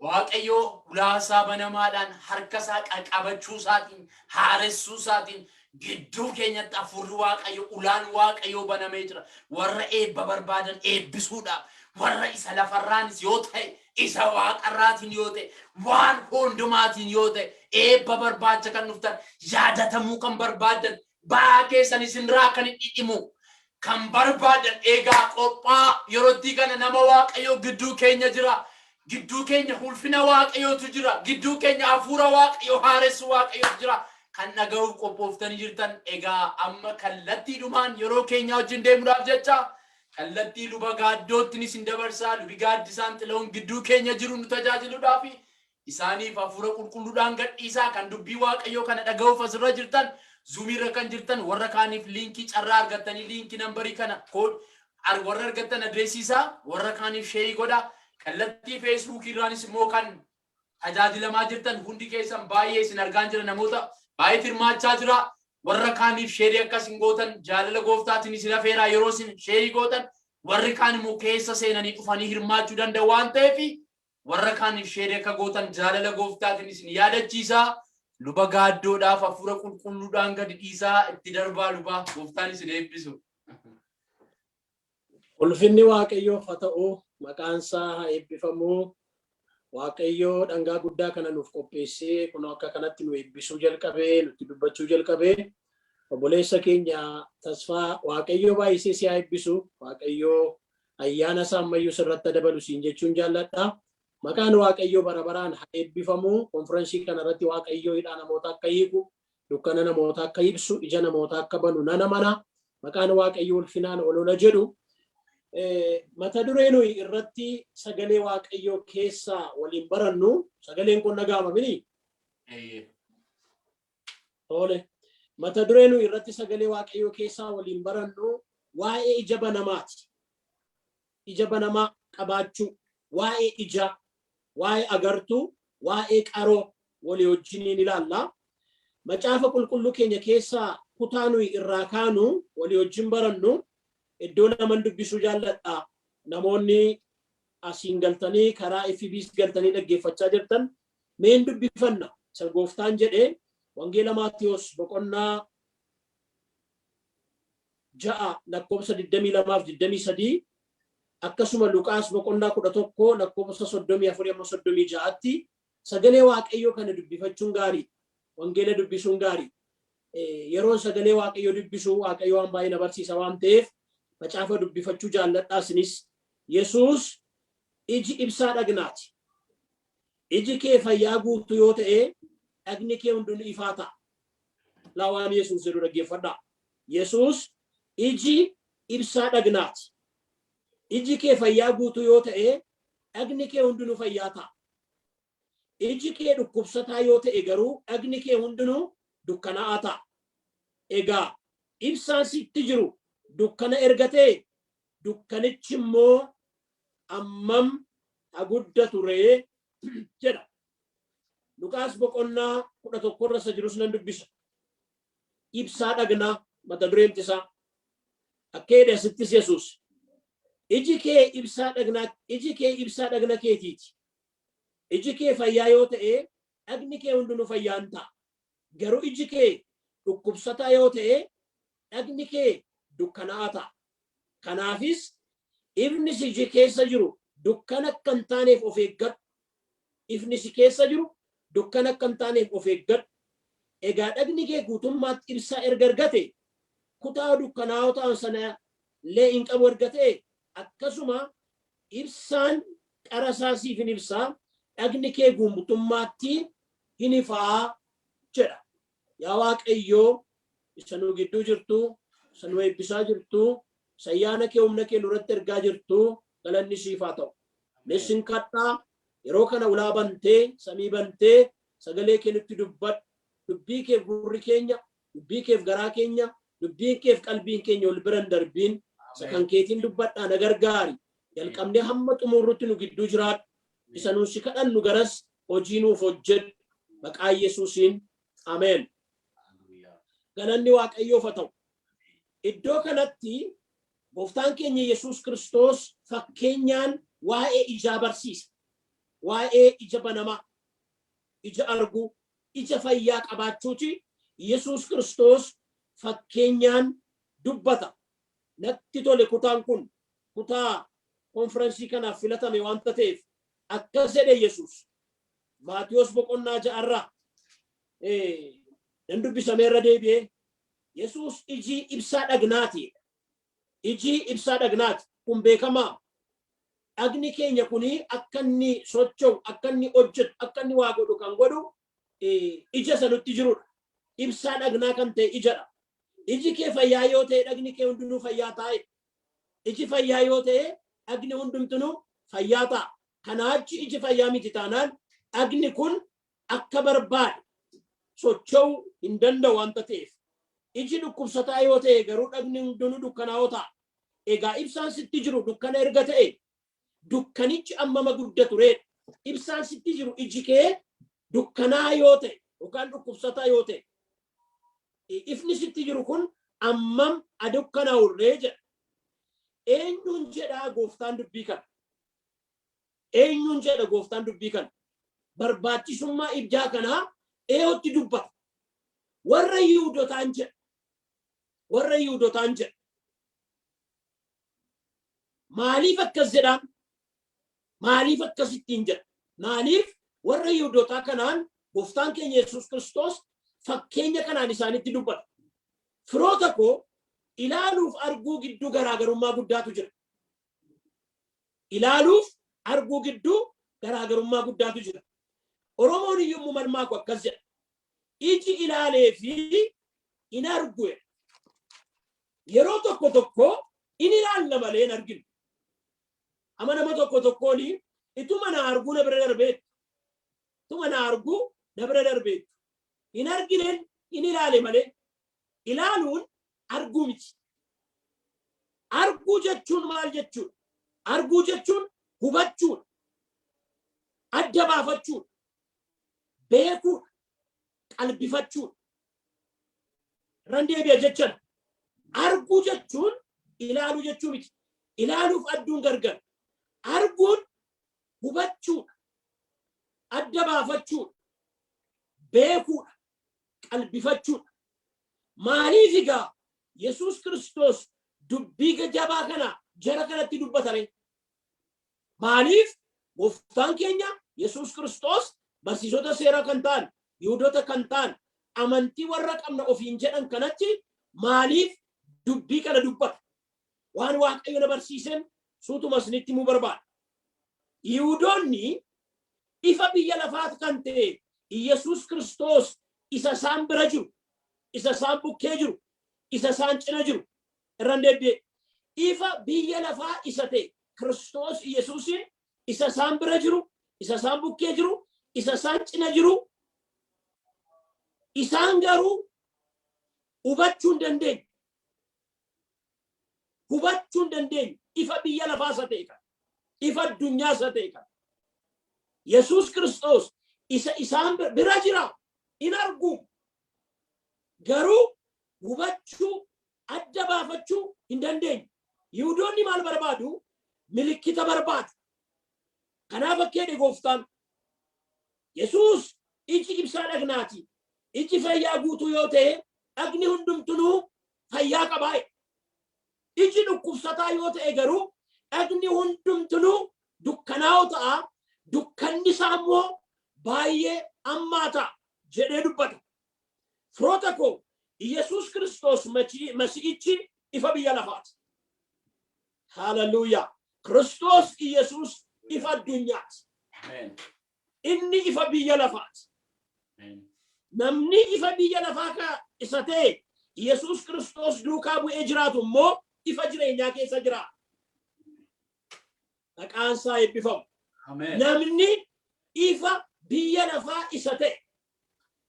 Waaqayyo ulaasaa banamaadhaan harka isaa qaqqabachuu isaatiin, haaressuu isaatiin gidduu keenyatti hafuurri Waaqayyo, ulaan Waaqayyoo banamee jira. Warra eebba barbaadan eebbisuudhaaf, warra isa lafarraanis yoo ta'e, isa waaqarraatiin yoo ta'e, waan hundumaatiin yoo ta'e, eebba barbaacha kan dhuftan, yaadatamuu kan barbaadan, ba'aa keessan isinirraa kan hin dhidhimu kan barbaadan, eegaa qophaa yerootti kana nama Waaqayyoo gidduu keenya jira. Gidduu keenya ulfina Waaqayyootu jira. Gidduu keenya hafuura Waaqayyoo haaressu Waaqayyootu jira. Kan dhaga'uuf qophooftanii jirtan, egaa amma kallattiidhumaan yeroo keenya wajjin deemuudhaaf jecha kallattii luba Gaaddootti isin dabarsaa. Lubi Gaaddisaan Xila'uun gidduu keenya jiru nu tajaajiluudhaaf isaaniif hafuura qulqulluudhaan gadhiisaa. Kan dubbii Waaqayyoo kana dhaga'uuf asirra jirtan, Zoomiirra kan jirtan, warra kaaniif liinkii carraa argattanii liinkii nambarii kana warra argattan adreesii isaa warra kaaniif share godhaa. Kallattii Feesbuukii irraanis immoo kan tajaajilamaa jirtan hundi keessan, baay'ee isin argaan jira, namoota baay'ee hirmaachaa jira. Warra kaaniif share akkas hin gootan jaalala gooftaatiin isin afeeraa. Yeroo isin share gootan warri kaan immoo keessa seenanii dhufanii hirmaachuu danda'u waan ta'eef, warra kaaniif share akka gootan jaalala gooftaatiin isin yaadachiisaa. Luba Gaaddoodhaaf hafuura qulqulluudhaan gadi dhiisaa itti darbaa. Lubaa, gooftaan isin eebbisu. Ulfinni Waaqayyoof haa ta'u, maqaan isaa haa eebbifamu. Waaqayyoo dhangaa guddaa kana nuuf qopheessee kun akka kanatti nu eebbisuu jalqabee, nutti dubbachuu jalqabee, obboleessa keenya Tasfaa, Waaqayyoo baay'isee si haa eebbisu. Waaqayyoo ayyaana isaa ammayyuu sirratti dabalu siin jechuun jaalladha. Maqaan Waaqayyoo bara baraan haa eebbifamu. Konfirensii kana irratti Waaqayyoo hidhaa namoota akka hiiku, dukkana namoota akka ibsu, ija namoota akka banu nana mana. Maqaan Waaqayyoo ulfinaan olola jedhu. Mata duree nuyi irratti sagalee Waaqayyoo keessaa waliin barannu, sagaleen kun dhaga'ama mini? Tole. Mata duree nuyi irratti sagalee Waaqayyoo keessaa waliin barannu waa'ee ija banamaati. Ija banamaa qabaachuu, waa'ee ija, waa'ee agartuu, waa'ee qaroo walii wajjiniin ilaalla. Macaafa qulqulluu keenya keessaa kutaa nuyi irraa kaanu walii wajjin barannu iddoo laman dubbisuu jaalladha. Namoonni asiin galtanii karaa FBs galtanii dhaggeeffachaa jirtan, meen dubbifanna. Isa gooftaan jedhee Wangeela Maatiyos boqonnaa 6 lakkoofsa 22 fi 23, akkasuma Luqaas boqonnaa 11 lakkoofsa 34 amma 36tti sagalee Waaqayyoo kana dubbifachuun gaarii. Wangeela dubbisuun gaarii. Yeroon sagalee Waaqayyoo dubbisu, Waaqayyo waan baay'ee na barsiisa waan ta'eef, macaafa dubbifachuu jaalladhaa isinis. Yesuus, "Iji ibsaa dhagnaati. Iji kee fayyaa guutuu yoo ta'e, dhagni kee hundinuu ifaa ta'a." Laa, waan Yesuus jedhu dhaggeeffadhaa. Yesuus, "Iji ibsaa dhagnaati. Iji kee fayyaa guutuu yoo ta'e, dhagni kee hundinuu fayyaa ta'a. Iji kee dhukkubsataa yoo ta'e garuu, dhagni kee hundinuu dukkanaa'aa ta'a. Egaa ibsaan sitti jiru dukkana erga ta'e, dukkanichi immoo ammam haguddatu ree?" jedha. Luqaas boqonnaa 11 irra isa jirus nan dubbisa. Ibsaa dhagnaa mata dureen isaa. Akka jedhe asittis Yesuus, "Iji kee ibsaa dhagnaa, iji kee ibsaa dhagna keetiiti. Iji kee fayyaa yoo ta'e, dhagni kee hundinuu fayyaan ta'a. Garuu iji kee dhukkubsataa yoo ta'e, dhagni kee dukkanaa'aa ta'a. Kanaafis ifni si iji keessa jiru dukkana akka hin taaneef of eeggadhu. Ifni si keessa jiru dukkana akka hin taaneef of eeggadhu. Egaa dhagni kee guutummaatti ibsaa erga argate, kutaa dukkanaa'oo ta'an sana illee hin qabu erga ta'e, akkasuma ibsaan qara isaa siif hin ibsaa, dhagni kee guutummaatti hin ifaa" jedha. Yaa Waaqayyoo, isa nu gidduu jirtu, isa nu eebbisaa jirtu, isa ayyaana kee, humna kee nurratti ergaa jirtu, galanni siif haa ta'u. Meessin kadhaa, yeroo kana ulaa bantee, samii bantee, sagalee kee nutti dubbadhu. Dubbii keef gurri keenya, dubbii keef garaa keenya, dubbiin keef qalbiin keenya ol bira hin darbiin. Isa kan keetiin dubbadhaa, na gargaari. Jalqabnee hamma xumurrutti nu gidduu jiraadhu. Isa nuun si kadhannu garas hojii nuuf hojjedhu. Maqaa Yesuusiin. Ameen. Galanni Waaqayyoof haa ta'u. Iddoo kanatti gooftaan keenya Yesuus Kiristoos fakkeenyaan waa'ee ijaa barsiisa. Waa'ee ija banamaa, ija arguu, ija fayyaa qabaachuuti Yesuus Kiristoos fakkeenyaan dubbata. Natti tole kutaan kun, kutaa konfirensii kanaaf filatame waanta ta'eef. Akkas jedhe Yesuus. Maatiyos boqonnaa 6rraa nan dubbisamee irra deebi'ee. Yesuus, "Iji ibsaa dhagnaati." Iji ibsaa dhagnaati. Kun beekamaa. Dhagni keenya kuni akka inni socho'u, akka inni hojjetu, akka inni waa godhu kan godhu ija isa nutti jirudha. Ibsaa dhagnaa kan ta'e ijadha. Iji kee fayyaa yoo ta'e, dhagni kee hundinuu fayyaa ta'a. Iji fayyaa yoo ta'e, dhagni hundumtinuu fayyaa ta'a. Kanaa achi iji fayyaa miti taanaan, dhagni kun akka barbaade socho'uu hin danda'u waanta ta'eef. Iji dhukkubsataa yoo ta'e garuu, dhagni hundinuu dukkanaa'oo ta'a. Egaa ibsaan sitti jiru dukkana erga ta'e, dukkanichi ammama guddatu reedha? Ibsaan sitti jiru, iji kee dukkanaa yoo ta'e yookaan dhukkubsataa yoo ta'e, ifni sitti jiru kun ammam adukkanaa'urree jedha. Eenyuun jedhaa gooftaan dubbii kana? Eenyuun jedha gooftaan dubbii kana? Barbaachisummaa ijaa kanaa eenyutti dubbata? Warra Yihudotaan jedha. Warra Yihudotaan jedha. Maaliif akkas jedhaan? Maaliif akkasittiin jedha? Maaliif warra Yihudotaa kanaan gooftaan keenya Yesuus Kiristoos fakkeenya kanaan isaanitti dubbata? Firoota koo, ilaaluuf arguu gidduu garaagarummaa guddaatu jira. Ilaaluuf arguu gidduu garaagarummaa guddaatu jira. Oromoon iyyuu malmaaku akkas jedha: "Iji ilaalee fi hin argu." Yeroo tokko tokko in ilaalla malee hin arginu. Ama nama tokko tokkoon ituma na arguu na bira darbeettu. Ituma na arguu na bira darbeettu. Hin argineen, in ilaale malee. Ilaaluun arguu miti. Arguu jechuun maal jechuudha? Arguu jechuun hubachuudha. Adda baafachuudha. Beekuudha. Qalbifachuudha. Irran deebi'a jechan. Arguu jechuun ilaaluu jechuu miti. Ilaaluuf adduun gargar. Arguun hubachuudha. Adda baafachuudha. Beekuudha. Qalbifachuudha. Maaliif egaa Yesuus Kiristoos dubbii jabaa kana jara kanatti dubbatare? Maaliif gooftaan keenya Yesuus Kiristoos barsiisota seeraa kan ta'an, Yihudoota kan ta'an, amantii warra qabna ofiin jedhan kanatti maaliif dubbii kana dubbata? Waan Waaqayyo na barsiiseen suutuma isinitti himuu barbaada. Yihudoonni ifa biyya lafaa kan ta'e Yesuus Kiristoos isa isaan bira jiru, isa isaan bukkee jiru, isa isaan cina jiru irran deebi'e. Ifa biyya lafaa isa ta'e Kiristoos Yesuusin isa isaan bira jiru, isa isaan bukkee jiru, isa isaan cina jiru, isaan garuu hubachuu hin dandeenye. Hubachuu hin dandeenye ifa biyya lafaa isa ta'e kana. Ifa addunyaa isa ta'e kana. Yesuus Kiristoos isa isaan bira jira, in argu. Garuu hubachuu, adda baafachuu hin dandeenye. Yihudoonni maal barbaadu? Milikkita barbaadu. Kanaaf akka jedhe gooftaan Yesuus, iji ibsaa dhagnaati. Iji fayyaa guutuu yoo ta'e, dhagni hundumtunuu fayyaa qabaa. Iji dhukkubsataa yoo ta'e garuu, dhagni hundumtunuu dukkanaa'oo ta'a. Dukkanni isaa immoo baay'ee hammaata jedhee dubbata. Firoota koo, Yesuus Kiristoos Masi'ichi ifa biyya lafaati. Hallelujah. Kiristoos Yesuus ifa addunyaati. Inni ifa biyya lafaati. Namni ifa biyya lafaa ka isa ta'e Yesuus Kiristoos duukaa bu'ee jiraatu immoo ifa jireenyaa keessa jira. Maqaan isaa eebbifamu. Namni ifa biyya lafaa isa ta'e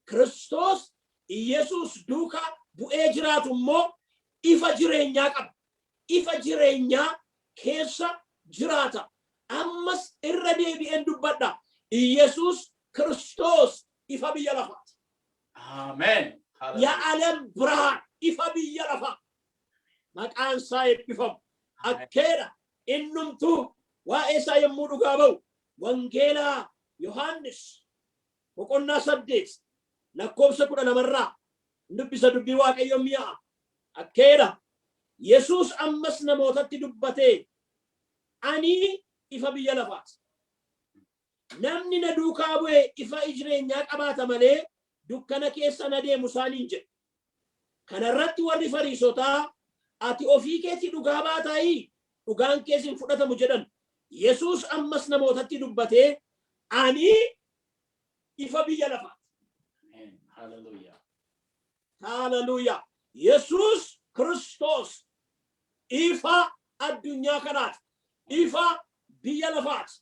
Kiristoos Yesuus duukaa bu'ee jiraatu immoo ifa jireenyaa qaba. Ifa jireenyaa keessa jiraata. Ammas irra deebi'een dubbadha. Yesuus Kiristoos ifa biyya lafaati. Ameen. የዓለም ብርሃን, ifa biyya lafaa. Maqaan isaa eebbifamu. Akkeedha innumtuu waa'ee isaa yommuu dhugaa ba'u, Wangeelaa Yohaannis boqonnaa 8 lakkoofsa 12rraa dubbisa. Dubbii Waaqayyo mi'a. Akkeedha, Yesuus ammas namootatti dubbatee, "Ani ifa biyya lafaati. Namni na duukaa bu'e ifa jireenyaa qabaata malee dukkana keessa na deemu" isaaniin jedhe. Kanarratti warri Fariisotaa, "Ati ofii keetii dhugaa baataayii? Dhugaan kees hin fudhatamu" jedhan. Yesuus ammas namootatti dubbatee, "Ani ifa biyya lafaati." Hallelujah. Hallelujah. Yesuus Kiristoos ifa addunyaa kanaati. Ifa biyya lafaati.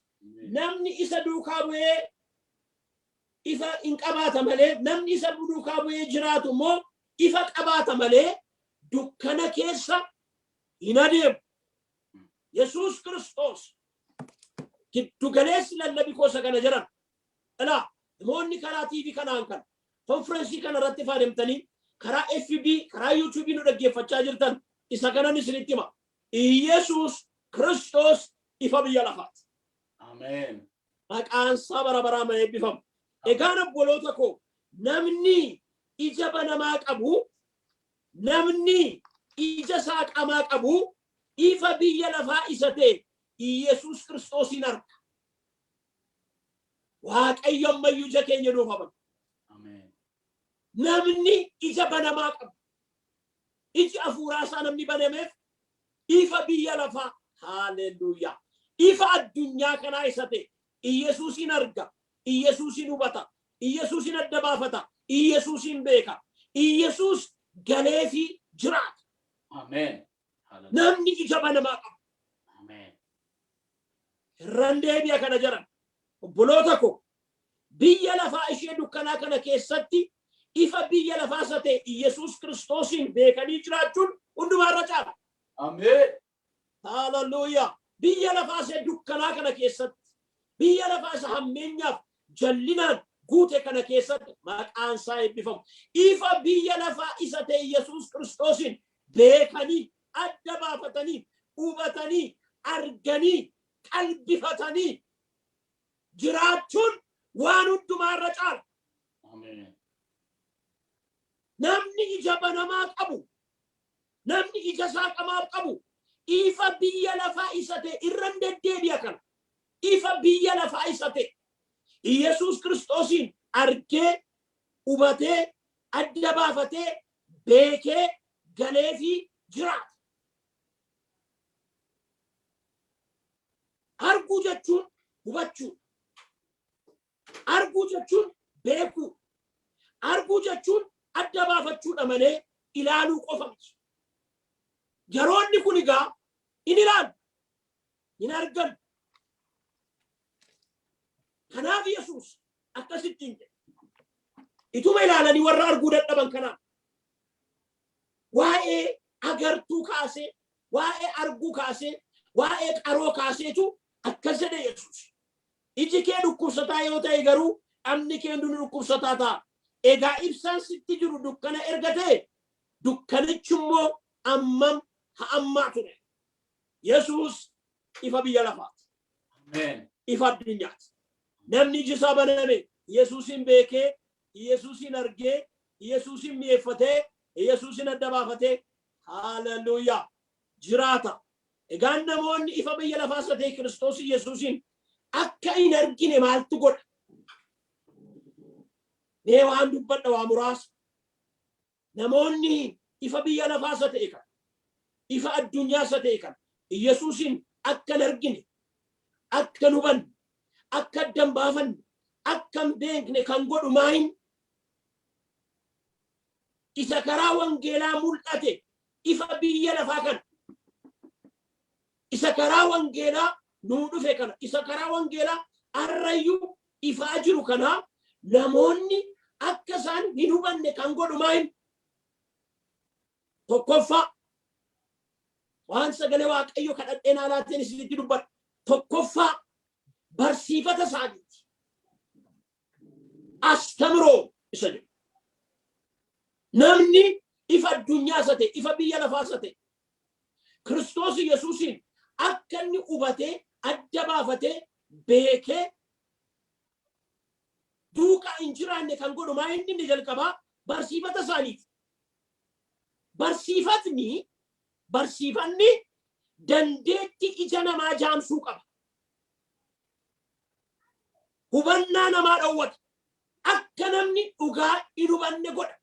Namni isa duukaa bu'ee ifa hin qabaata malee, namni isa duukaa bu'ee jiraatu immoo ifa qabaata malee dukkana keessa hin adeemu. Yesuus Kiristoos giddu galeessi lallabi koosa kana jedhan. Ilaa, namoonni karaa TV kanaan kana konferensii kana irratti fayyadamtanii karaa FB, karaa YouTube nu dhaggeeffachaa jirtan, isa kanan isinitti hima. Iyesuus Kiristoos ifa biyya lafaati. Ameen. Maqaan isaa bara baraan eebbifamu. Egaan obboloota koo, namni ija banamaa qabu, namni ija saaqamaa qabu ifa biyya lafaa isa ta'e Iyesuus Kiristoosiin arga. Waaqayyo ammayyuu ija keenya nuuf haa banu. Ameen. Namni ija banamaa qabu, iji hafuuraa isaa namni banameef ifa biyya lafaa, haaleluyyaa, ifa addunyaa kanaa isa ta'e Iyesuusin arga, Iyesuusin hubata, Iyesuusin adda baafata, Iyesuusin beeka, Iyesuus galeefii jiraata. Ameen. Hallelujah. Namni ija banamaa qabu. Ameen. Irran deebi'a kana jedhan. Obboloota ko, biyya lafaa ishee dukkanaa kana keessatti ifa biyya lafaa isa ta'e Iyesuus Kiristoosiin beekanii jiraachuun hundumaa irra caala. Ameen. Haaleluyyaa. Biyya lafaa ishee dukkanaa kana keessatti, biyya lafaa isa hammeenyaaf jallinaan guute kana keessatti, maqaan isaa eebbifamu, ifa biyya lafaa isa ta'e Iyesuus Kiristoosiin beekanii, adda baafatanii, hubatanii, arganii, qalbifatanii jiraachuun waan hundumaa irra caala. Ameen. Namni ija banamaa qabu Namni ija saaqamaa qabu ifa biyya lafaa isa ta'e irran deddeebi'a kana. Ifa biyya lafaa isa ta'e Iyyasuus Kiristoosiin argee, hubatee, adda baafatee, beekee, galeefii jiraata. Arguu jechuun hubachuu. Arguu jechuun beekuu. Arguu jechuun adda baafachuudha malee ilaaluu qofa miti. Yeroonni kun egaa in ilaalu, hin argan. Kanaaf Yesuus akkasittiin jedhe. Ituma ilaalanii warra arguu dadhaban kanaaf waa'ee agartuu kaasee, waa'ee arguu kaasee, waa'ee qaroo kaaseetu akkas jedhe Yesuus. Iji kee dhukkubsataa yoo ta'e garuu dhamni kee hundinuu dhukkubsataa ta'a. Egaa ibsaan sitti jiru dukkana erga ta'e, dukkanichi immoo ammam ha ammaatu ree? Yesuus ifa biyya lafaati. Ameen. Ifa addunyaati. Namni iji isaa baname Yesuusin beekee, Yesuusin argee, Yesuusin mi'eeffatee, Yesuusin adda baafatee, haaleluyyaa, jiraata. Egaan namoonni ifa biyya lafaa isa ta'e Kiristoos Yesuusiin akka hin argine maaltu godha? Mee waan dubbadha waa muraasa. Namoonni ifa biyya lafaa isa ta'e kana, ifa addunyaa isa ta'e kana, Yesuusiin akka hin argine, akka hin hubanne, akka adda hin baafanne, akka hin beekne kan godhu maayin? Isa karaa wangeelaa mul'ate ifa biyya lafaa kana, isa karaa wangeelaa nuu dhufe kana, isa karaa wangeelaa arrayyuu ifaa jiru kana namoonni akka isaan hin hubanne kan godhu maayin? Tokkoffaa, waan sagalee Waaqayyo kadhadheen alaatiin isinitti dubbadha. Tokkoffaa, barsiifata isaaniiti. Astamiroo isa jedhu. Namni ifa addunyaa isa ta'e, ifa biyya lafaa isa ta'e, Kiristoos Yesuusiin akka inni hubatee, adda baafatee, beekee duukaa hin jiraanne kan godhu maa inni inni jalqabaa barsiifata isaaniiti. Barsiifatni barsiifanni dandeetti ija namaa jaamsuu qaba. Hubannaa namaa dhowwata. Akka namni dhugaa hin hubanne godha.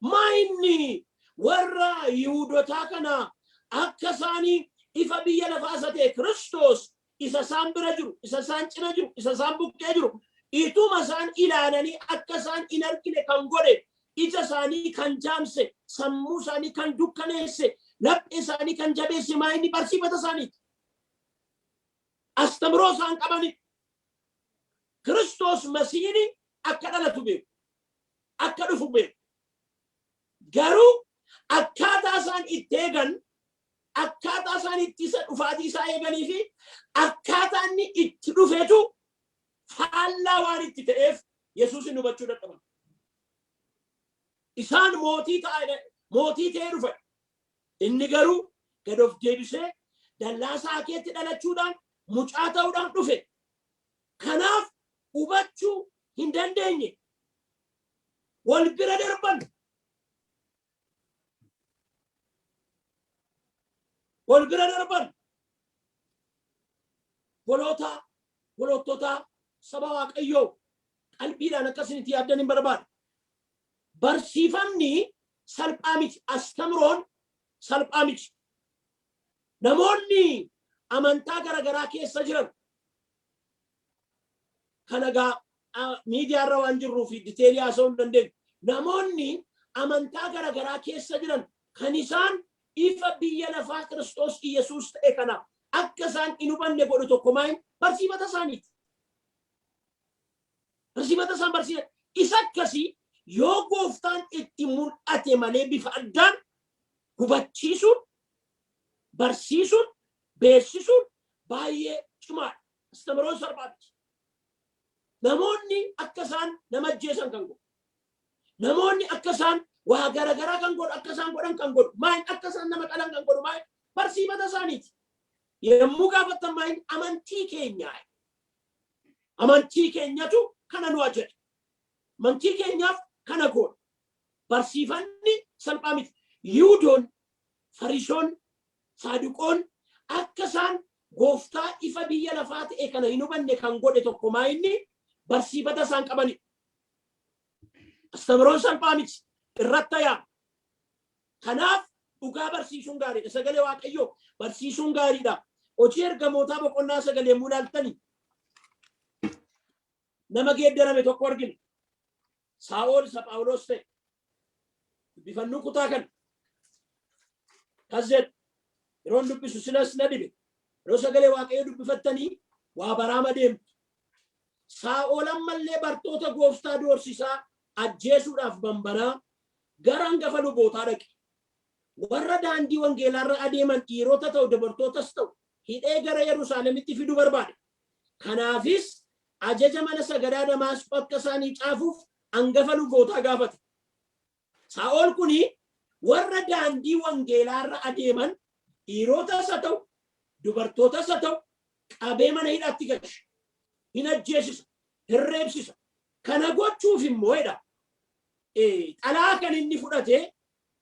Maa inni warra Yihuudotaa kana akka isaanii ifa biyya lafaa isa ta'e Kiristoos isa isaan bira jiru, isa isaan cina jiru, isa isaan bukkee jiru, ituma isaan ilaalanii akka isaan hin argine kan godhe, ija isaanii kan jaamse, sammuu isaanii kan dukkaneesse, laphee isaanii kan jabeesse maa inni barsiifata isaaniiti. Astamiroo isaan qabani. Kiristoos Masiihni akka dhalatu beeku. Akka dhufu beeku. Garuu akkaataa isaan itti eegan, akkaataa isaan itti isa dhufaatii isaa eeganii fi akkaataa inni itti dhufetu faallaa waan itti ta'eef Yesuusin hubachuu dadhaban. Isaan mootii ta'a mootii ta'ee dhufa. Inni garuu gad of deebisee dallaa saakeetti dhalachuudhaan mucaa ta'uudhaan dhufe. Kanaaf hubachuu hin dandeenye. Wal bira darban. Wal bira darban. Bolootaa, boloottotaa, saba Waaqayyoo qalbiidhaan akka isin itti yaaddan hin barbaada. Barsiifamni salphaa miti. Astamroon salphaa miti. Namoonni amantaa garaagaraa keessa jiran kana egaa miidiyaa irra waan jirruu fi diteelii haasa'uu hin dandeenyu. Namoonni amantaa garaagaraa keessa jiran kan isaan ifa biyya lafaa Kiristoos Iyyasuus ta'e kana akka isaan hin hubanne godhu tokko maayin barsiifata isaaniiti. Barsiifata isaan barsiisan isa akkasii yoo gooftaan itti mul'ate malee bifa addaan hubachiisuun, barsiisuun, beeksisuun baay'ee cimaadha. Astamaroon salphaa miti. Namoonni akka isaan nama ajjeesan kan godhu. Namoonni akka isaan waa garagaraa kan godhu, akka isaan godhan kan godhu. Maayin akka isaan nama qalan kan godhu maayin barsiifata isaaniiti. Yommuu gaafattan maayin amantii keenyaa. Amantii keenyatu kana nu ajaja. Amantii keenyaaf kana goona. Barsiifanni salphaa miti. Yihudoon Fariisonni, Saaduqoon akka isaan gooftaa ifa biyya lafaa ta'e kana hin hubanne kan godhe tokko maa inni barsiifata isaan qabani. Astamiroon salphaa miti, irratti yaa. Kanaaf dhugaa barsiisuun gaariidha. Sagalee Waaqayyoo barsiisuun gaariidha. Hojii Ergamootaa boqonnaa 9 yommuu ilaaltani, nama geeddarame tokko argina. Saa'ol isa Phaawulos ta'e. Dubbifannuu kutaa kana. Kas jedhu yeroon dubbisu silas na dhibe. Yeroo sagalee Waaqayyoo dubbifattanii waa baraama deemtu. Saa'ol ammallee bartoota gooftaa doorsisaa ajjeesuudhaaf bambanaa gara hangafa lubootaa dhaqe. Warra daandii wangeelaarra adeeman, dhiirota ta'u dubartootas ta'u, hidhee gara Yerusaalemitti fiduu barbaade. Kanaafis ajaja mana sagadaa Damaasqoo akka isaanii caafuuf hangafa lubootaa gaafate. Saa'ol kuni warra daandii wangeelaarra adeeman, dhiirotas haa ta'u dubartootas haa ta'u, qabee mana hidhaatti galche. Hin ajjeesisa, hin reebsisa. Kana gochuuf immoo jedha, xalaa kan inni fudhate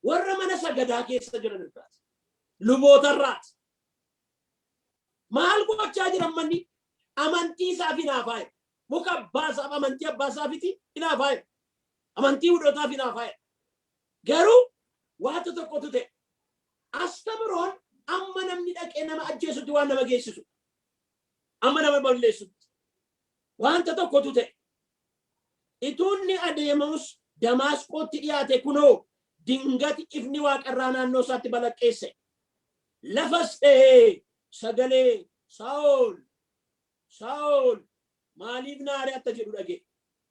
warra mana sagadaa keessa jiran irraati. Lubootarraati. Maal gochaa jiran manni? Amantii isaaf hinaafaa jira. Muka abbaa isaaf, amantii abbaa isaafiti hinaafaa jira. Amantii Yihuudootaaf hinaafaa jira. Garuu waanta tokkotu ta'e. Astamiroon amma namni dhaqee nama ajjeesutti waan nama geessisu. Amma nama balleessutti. Wanta tokkotu ta'e. Ituunni adeemus Damaasqootti dhiyaate, kunoo dingati ifni waaqarraa naannoo isaatti balaqqeesse. Lafas dha'ee sagalee "Saa'ol, Saa'ol, maaliif na ari'atta?" jedhu dhaga'e.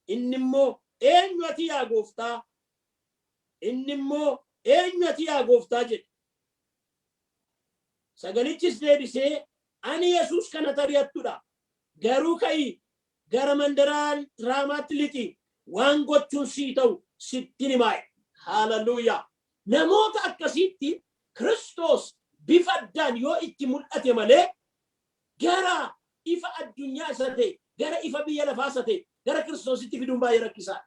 Inni immoo, "Eenyu ati, yaa gooftaa?" Inni immoo, "Eenyu ati, yaa gooftaa?" jedhe. Sagalichis deebisee, "Ani Yesuus kana ari'attudha. Garuu ka'i, gara mandaraa Raamaatti lixi, waan gochuun sii ta'u sitti himaa. Haaleluyyaa. Namoota akkasiitti Kiristoos bifa addaan yoo itti mul'ate malee gara ifa addunyaa isa ta'e, gara ifa biyya lafaa isa ta'e, gara Kiristoositti fiduun baay'ee rakkisaadha.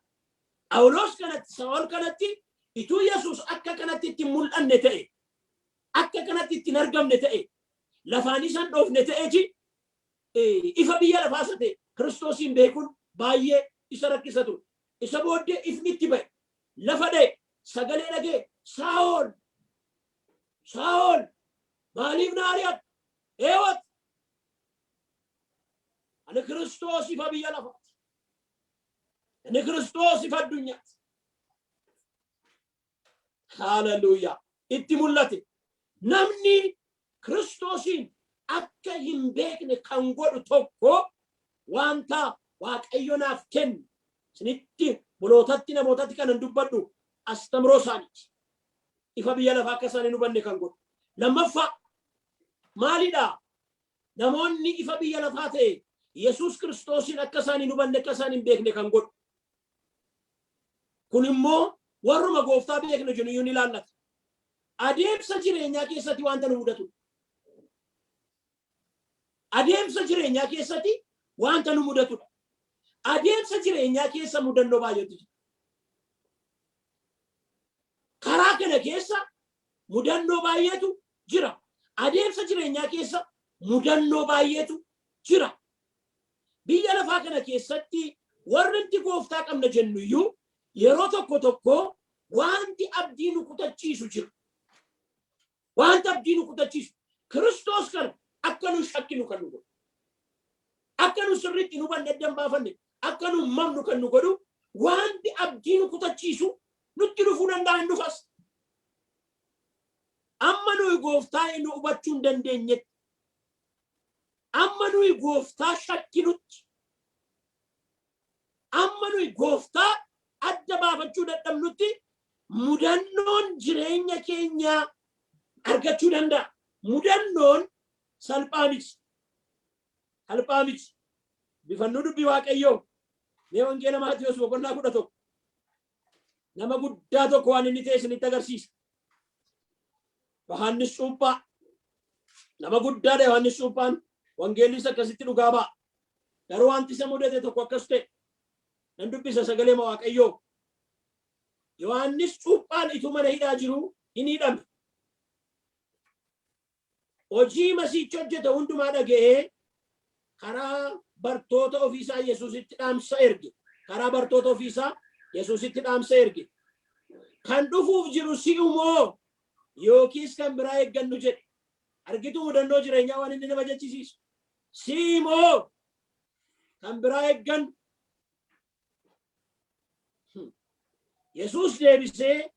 Phaawulos kanatti, Saa'ol kanatti ituu Yesuus akka kanatti itti mul'anne ta'e, akka kanatti itti hin argamne ta'e, lafaan isa hin dhoofne ta'eeti, ifa biyya lafaa isa ta'e Kiristoosiin beekuun baay'ee isa rakkisa ture. Isa booddee ifni itti ba'e. Lafa dha'e, sagalee dhagee, "Saa'ol, Saa'ol, maaliif na ari'atta? Eewwat? Ani Kiristoos ifa biyya lafaati. Ani Kiristoos ifa addunyaati." Haaleluyyaa. Itti mul'ate. Namni Kiristoosiin akka hin beekne kan godhu tokko wanta Waaqayyo naaf kennu isinitti bolootatti namootatti kanan dubbadhu astamroo isaaniiti. Ifa biyya lafaa akka isaan hin hubanne kan godhu. Lammaffaa maalidha? Namoonni ifa biyya lafaa ta'e Yesuus Kiristoosiin akka isaan hin hubanne, akka isaan hin beekne kan godhu. Kun immoo warruma gooftaa beekne jennu ni ilaallata. Adeemsa jireenyaa keessatti wanta nu mudatu. Adeemsa jireenyaa keessatti wanta nu mudatudha. Adeemsa jireenyaa keessa mudannoo baay'eetu jira. Karaa kana keessa mudannoo baay'eetu jira. Adeemsa jireenyaa keessa mudannoo baay'eetu jira. Biyya lafaa kana keessatti warri nuti gooftaa qabna jennu iyyuu yeroo tokko tokko wanti abdii nu kutachiisu jira. Wanta abdii nu kutachiisu. Kiristoos kana akka nu shakkinu kan nu godhu. Akka nu sirriitti nu hubanne, adda hin baafanne, akka nu mamnu kan nu godhu wanti abdii nu kutachiisu nutti dhufuu danda'a, hin dhufas. Amma nuyi gooftaa nu hubachuu hin dandeenyetti, amma nuyi gooftaa shakkinutti, amma nuyi gooftaa adda baafachuu dadhabnutti mudannoon jireenya keenyaa argachuu danda'a. Mudannoon salphaa miti. Salphaa miti. Bifannuu dubbii Waaqayyoo. Mee Wangeela Maatiyos boqonnaa 11. Nama guddaa tokko waan inni ta'e isinitti agarsiisa. Yohaannis Cuuphaa. Nama guddaadha Yohaannis Cuuphaan. Wangeellis akkasitti dhugaa ba'a. Garuu wanti isa mudate tokko akkas ta'e. Nan dubbisa sagalee Waaqayyoo. Yohaannis Cuuphaan ituu mana hidhaa jiru hin hidhame. Hojii Masiichi hojjete hundumaa dhaga'ee karaa bartoota ofiisaa Yesuusitti dhaamsa erge. Karaa bartoota ofiisaa Yesuusitti dhaamsa erge. Kan dhufuuf jiru si'umoo yookiis kan biraa eeggannu jedhe. Argitu, mudannoo jireenyaa waan inni nama jechisiisu. Si'umoo kan biraa eeggannu? Yesuus deebisee,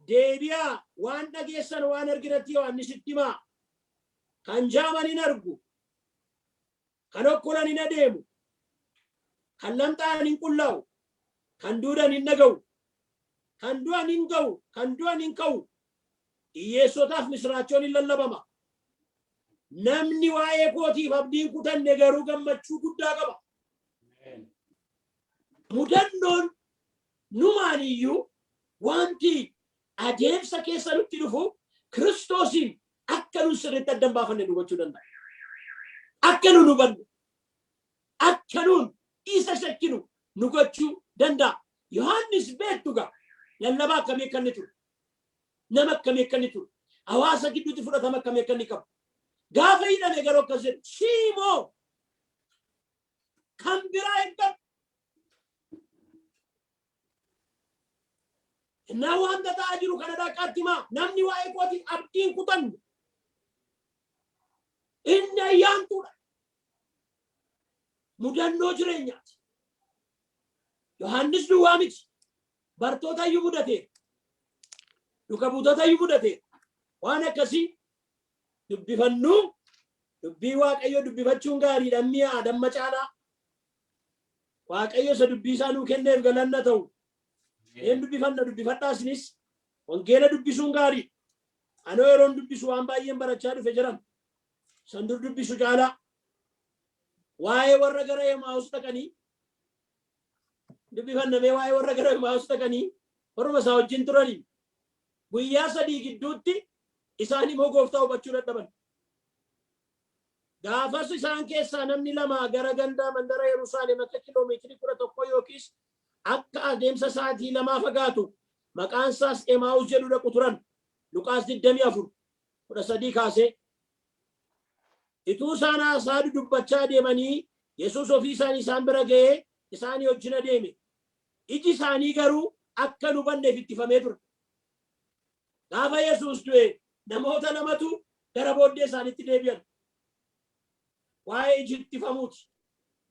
"Deebi'aa, waan dhageessan waan arginatti Yohannisitti himaa. Kan jaaman hin argu, kan okkolan hin adeemu, kan lamxaa'an hin qullaa'u, kan duudan hin dhaga'u, kan du'an hin ga'u, kan du'an hin ka'u, hiyyeessotaaf misiraachoon hin lallabama. Namni waa'ee kootiif abdiin kutanne garuu gammachuu guddaa qaba." Mudannoon numaan iyyuu wanti adeemsa keessa nutti dhufu Kiristoosiin akka nun sirriitti addan baafanne nu gochuu danda'a. Akka nun hubannu, akka nun isa shakkinu nu gochuu danda'a. Yohaannis beektu gaa, lallabaa akkamii akka inni ture. Nama akkamii akka inni ture. Hawaasa gidduutti fudhatama akkamii akka inni qabu. Gaafa hidhame garuu akkas jedhu, "Siimoo kan biraa eeggadhu?" Innaa wanta ta'aa jiru kana dhaqaatti himaa. Namni waa'ee kootiif abdiin kutanne, inni ayyaantuudha. Mudannoo jireenyaati. Yohaannis duwwaa miti. Bartoota iyyuu mudateera. Duka buutota iyyuu mudateera. Waan akkasii dubbifannuu, dubbii Waaqayyoo dubbifachuun gaariidha, mi'a damma caalaa. Waaqayyo isa dubbii isaa nuu kenneef galanna ta'u. Een dubbifanna, dubbifadhaa isinis. Wangeela dubbisuun gaarii. Anoo yeroon dubbisu waan baay'een barachaa dhufe jiran. San dur dubbisu caalaa. Waa'ee warra gara Emaa'us dhaqanii dubbifannamee, waa'ee warra gara Emaa'us dhaqanii warruma isaa wajjin turanii guyyaa 3 gidduutti isaan immoo Gooftaa hubachuu dadhaban. Gaafas isaan keessaa namni lama gara ganda mandara Yerusaalem akka kiloomeetirii 11 yookiis akka adeemsa sa'aatii 2 fagaatu, maqaan isaas Emaa'us jedhu dhaqu turan. Luqaas 24:13 kaasee. Ituu isaan haasaa dudubbachaa adeemanii Yesuus ofii isaanii isaan bira ga'ee isaanii wajjin adeeme. Iji isaanii garuu akka hin hubanneef ittifamee ture. Gaafa Yesuus du'e namoota lamatu gara booddee isaanitti deebi'an. Waa'ee iji ittifamuuti.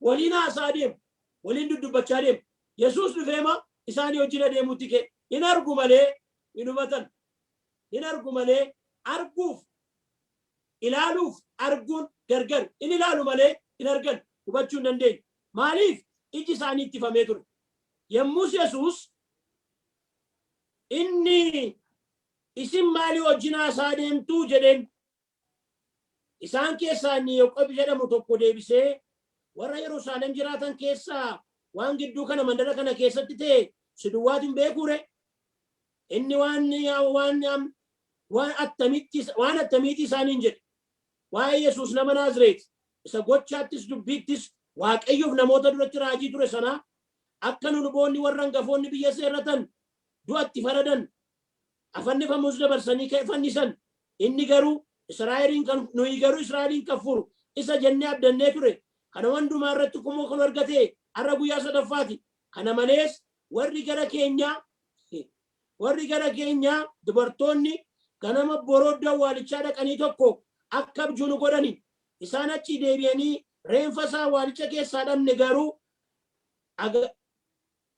Waliin haasaa adeemu. Waliin dudubbachaa adeemu. Yesuus dhufeema isaanii wajjin adeemuutti ka'e. Hin argu malee hin hubatan. Hin argu malee, arguuf, ilaaluuf arguun gargar. In ilaalu malee hin argan. Hubachuu hin dandeenye. Maaliif? Iji isaanii ittifamee ture. Yommus Yesuus inni, "Isin maalii wajjin haasaa adeemtu?" jedheen. Isaan keessaa inni Yoqob jedhamu tokko deebisee, "Warra Yerusaalem jiraatan keessaa waan gidduu kana mandara kana keessatti ta'e si duwwaatu hin beekuu ree? Inni waan waan attamitti waan attamiiti isaaniin jedhe. Waa'ee Yesuus nama Naazreet isa gochaattis dubbiittis Waaqayyoof namoota duratti raajii ture sanaa, akka nu luboonni warra hangafoonni biyya seerratan du'atti faradan, afannifamus dabarsanii fannisan. Inni garuu Israa'eliin kan nuyi garuu Israa'eliin kan furu isa jennee abdannee ture. Kana hundumaa irratti kumoo kan argate har'a guyyaa sadaffaati. Kana malees warri gara keenyaa dubartoonni ganama boroo iddoo awwaalichaa dhaqanii tokko akka abjuu nu godhani. Isaan achii deebi'anii reenfa isaa awwaalicha keessaa dhabne, garuu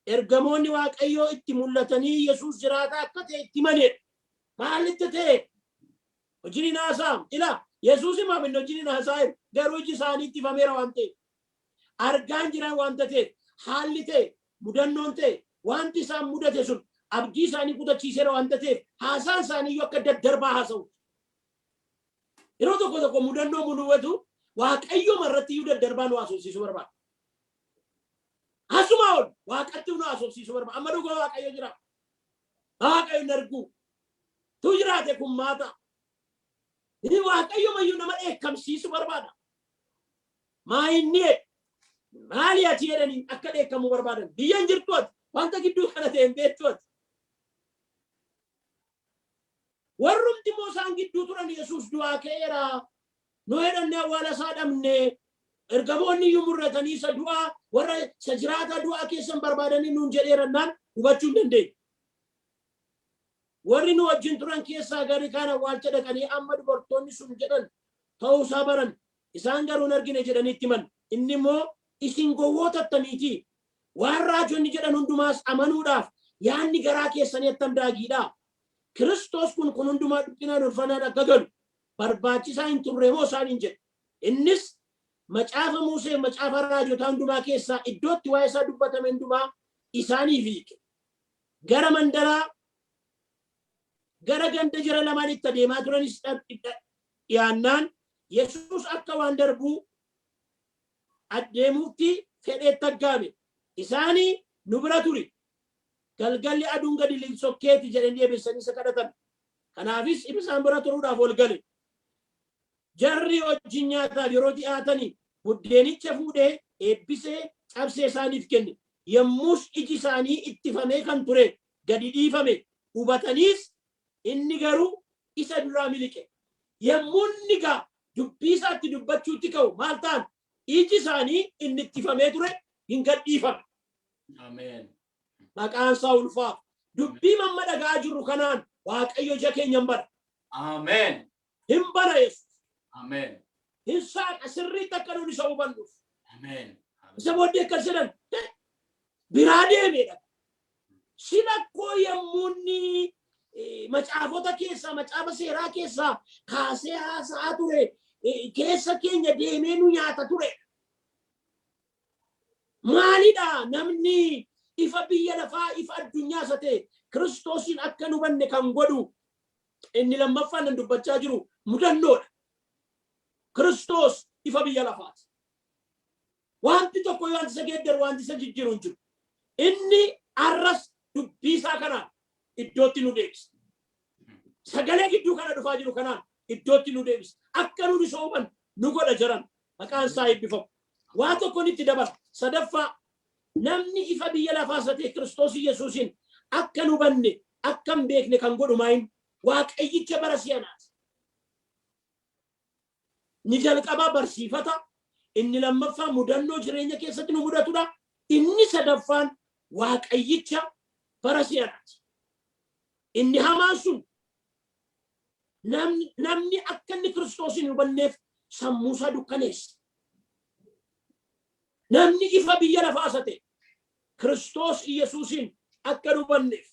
ergamoonni Waaqayyoo itti mul'atanii Yesuus jiraataa akka ta'e itti himanidha. Maalitti ta'e? Hojiin hin haasa'amu. Ilaa, Yesuus himaaf inni hojiin hin haasa'u, garuu iji isaanii ittifameera waan ta'eef. Argaan jiran waanta ta'eef, haalli ta'e, mudannoon ta'e, wanti isaan mudate sun abdii isaanii kutachiiseera waanta ta'eef, haasaan isaanii iyyuu akka daddarbaa haasa'u. Yeroo tokko tokko mudannoo mudatu Waaqayyooma irratti iyyuu daddarbaa nu haasofsiisuu barbaada. Asumaa ol Waaqatti nu haasofsiisuu barbaada. Amma dhugaa Waaqayyo jira. Waaqayyo hin argu. Tu jiraate kun maata. Inni Waaqayyo mayyuu nama dheekkamsiisuu barbaada. Maa inni maali ati jedhanii akka dheekkamuu barbaadan. Biyya hin jirtu ati. Wanta gidduu kana ta'e hin beektu ati. Warrumti immoo isaan gidduu turan Yesuus du'aa ka'eera. Nu hedhanne awwaala isaa dhabne. Ergamoonni iyyuu murratanii isa du'aa warra isa jiraataa du'aa keessan barbaadanii nuun jedheerannaan hubachuu hin dandeenye. Warri nu wajjin turan keessaa gari kaan awwaalcha dhaqanii amma dubartoonni sun jedhan ta'uu isaa baran. Isaan garuu hin argine jedhanii itti himan. Inni immoo, isin gowwoota attamiitii? Waan raajonni jedhan hundumaas amanuudhaaf yaadni garaa keessanii attam daagiidha? Kiristoos kun hundumaa dhiphinaan ulfanaan akka galu barbaachisaa hin turre moo isaaniin jedhe. Innis macaafa Musee, macaafa raajotaa hundumaa keessaa iddootti waa'ee isaa dubbatame hundumaa isaaniif hiike. Gara mandaraa gara ganda jara lamaanitti adeemaa turanis dhiyaannaan Yesuus akka waan darbuu adeemuutti fedheetti aggaame. Isaanii, nu bira turi, galgalli aduun gadi sokkeeti jedhanii deebisanii isa kadhatan. Kanaafis isaan bira turuudhaaf ol gale. Jarri wajjin nyaataaf yeroo dhiyaatanii buddeenicha fuudhee eebbisee cabsee isaaniif kenne. Yommus iji isaanii ittifamee kan ture gadi dhiifame, hubataniis inni garuu isa duraa miliqe. Yommuu inni gaa dubbii isaatti dubbachuutti ka'u maal ta'an? Iji isaanii inni ittifamee ture hin gadhiifame. Ameen. Maqaan isaa ulfaaf. Dubbii mamma dhaga'aa jirru kanaan Waaqayyo ija keenya hin bana. Ameen. Hin bana Yesuus. Ameen. Hin saaqa sirriitti akka nuti isa hubannuuf. Ameen. Isa booddee akkas jedhan, biraa deemeedha. Sila akkoo yommuu inni macaafota keessaa, macaafa seeraa keessaa kaasee haasa'aa ture, keessa keenya deemee nu nyaata ture. Maalidha namni ifa biyya lafaa, ifa addunyaa isa ta'e Kiristoosiin akka nu hubanne kan godhu? Inni lammaffaan nan dubbachaa jiru mudannoodha. Kiristoos ifa biyya lafaati. Wanti tokko yoo wanti isa geeddaru, wanti isa jijjiiru hin jiru. Inni arras dubbii isaa kanaan iddootti nu deebisa. Sagalee gidduu kana dhufaa jiru kanaan iddootti nu deebisa. Akka nu isa hubannu nu godha jiran, maqaan isaa eebbifamu. Waa tokkoon itti dabala. Sadaffaa, namni ifa biyya lafaa isa ta'e Kiristoos Yesuusiin akka nu hubanne, akka hin beekne kan godhu maayin? Waaqayyicha bara si'anaati. Inni jalqabaa barsiifata. Inni lammaffaa mudannoo jireenya keessatti nu mudatudha. Inni sadaffaan waaqayyicha bara si'anaati. Inni hamaan sun namni akka inni Kiristoosiin hin hubanneef sammuu isaa dukkaneessa. Namni ifa biyya lafaa isa ta'e Kiristoos Yesuusiin akka hin hubanneef.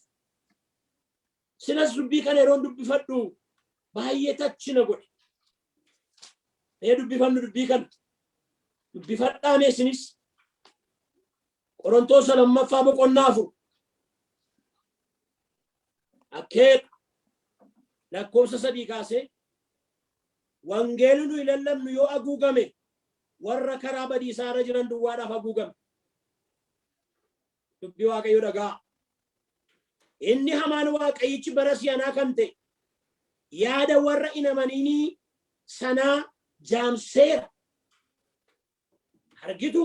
Silas dubbii kana yeroon dubbifadhu baay'ee touch na godhe. Mee dubbifannu dubbii kana. Dubbifadhaa mee isinis. Qorontoota lammaffaa boqonnaa 4. Akkeedha. Lakkoofsa 3 kaasee, wangeelli nuyi lallabnu yoo haguugame warra karaa badiisaa irra jiran duwwaadhaaf haguugame. Dubbii Waaqayyo dhagaa. Inni hamaan waaqayyichi bara si'anaa kan ta'e yaada warra hin amaninii sanaa jaamseera. Argitu,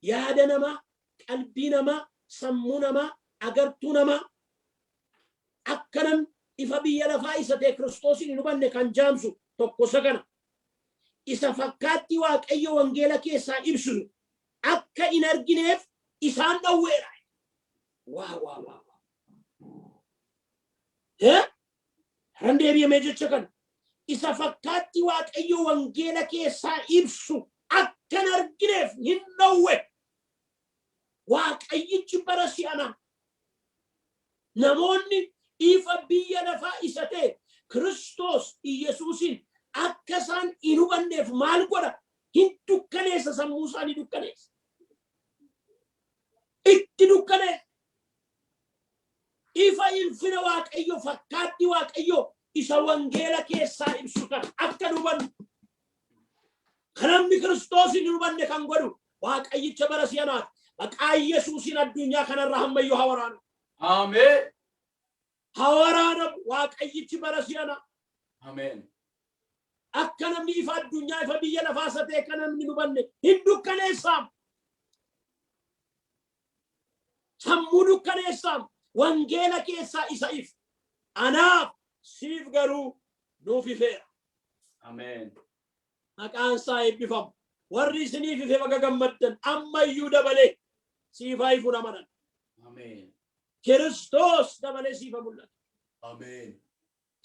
yaada namaa, qalbii namaa, sammuu namaa, agartuu namaa akka namni ifa biyya lafaa isa ta'e Kiristoosiin hin hubanne kan jaamsu tokko isa kana. Isa fakkaattii Waaqayyo wangeela keessaa ibsu akka hin argineef isaan dhowweera. Waa waa waa waa. Ran deebi'amee jecha kana. Isa fakkaattii Waaqayyo wangeela keessaa ibsu akka hin argineef hin dhowwe. Waaqayyichi bara si'anaa. Namoonni ifa biyya lafaa isa ta'e Kiristoos Iyyasuusiin akka isaan hin hubanneef maal godha? Hin dukkaneessa, sammuu isaanii dukkaneessa. Itti dukkaneessa. Ifa ilfina Waaqayyo, fakkaattii Waaqayyo isa wangeela keessaa ibsu kan akka hin hubannu. Kan namni Kiristoosiin hin hubanne kan godhu Waaqayyicha bara si'anaati. Maqaa Yesuusiin addunyaa kanarra hammayyuu haa waraanu. Ameen. Haa waraanamu Waaqayyichi bara si'anaa. Ameen. Akka namni ifa addunyaa, ifa biyya lafaa isa ta'e kan namni hin hubanne hin dukkaneessaam. Sammuu dukkaneessaam. Wangeela keessaa isa ifu. Anaaf Siif garuu nuuf ifeera. Ameen. Maqaan isaa eebbifamu. Warri isiniif ife baga gammaddan, ammayyuu dabalee siif haa ifu namanan. Ameen. Kiristoos dabalee siif haa mul'atu. Ameen.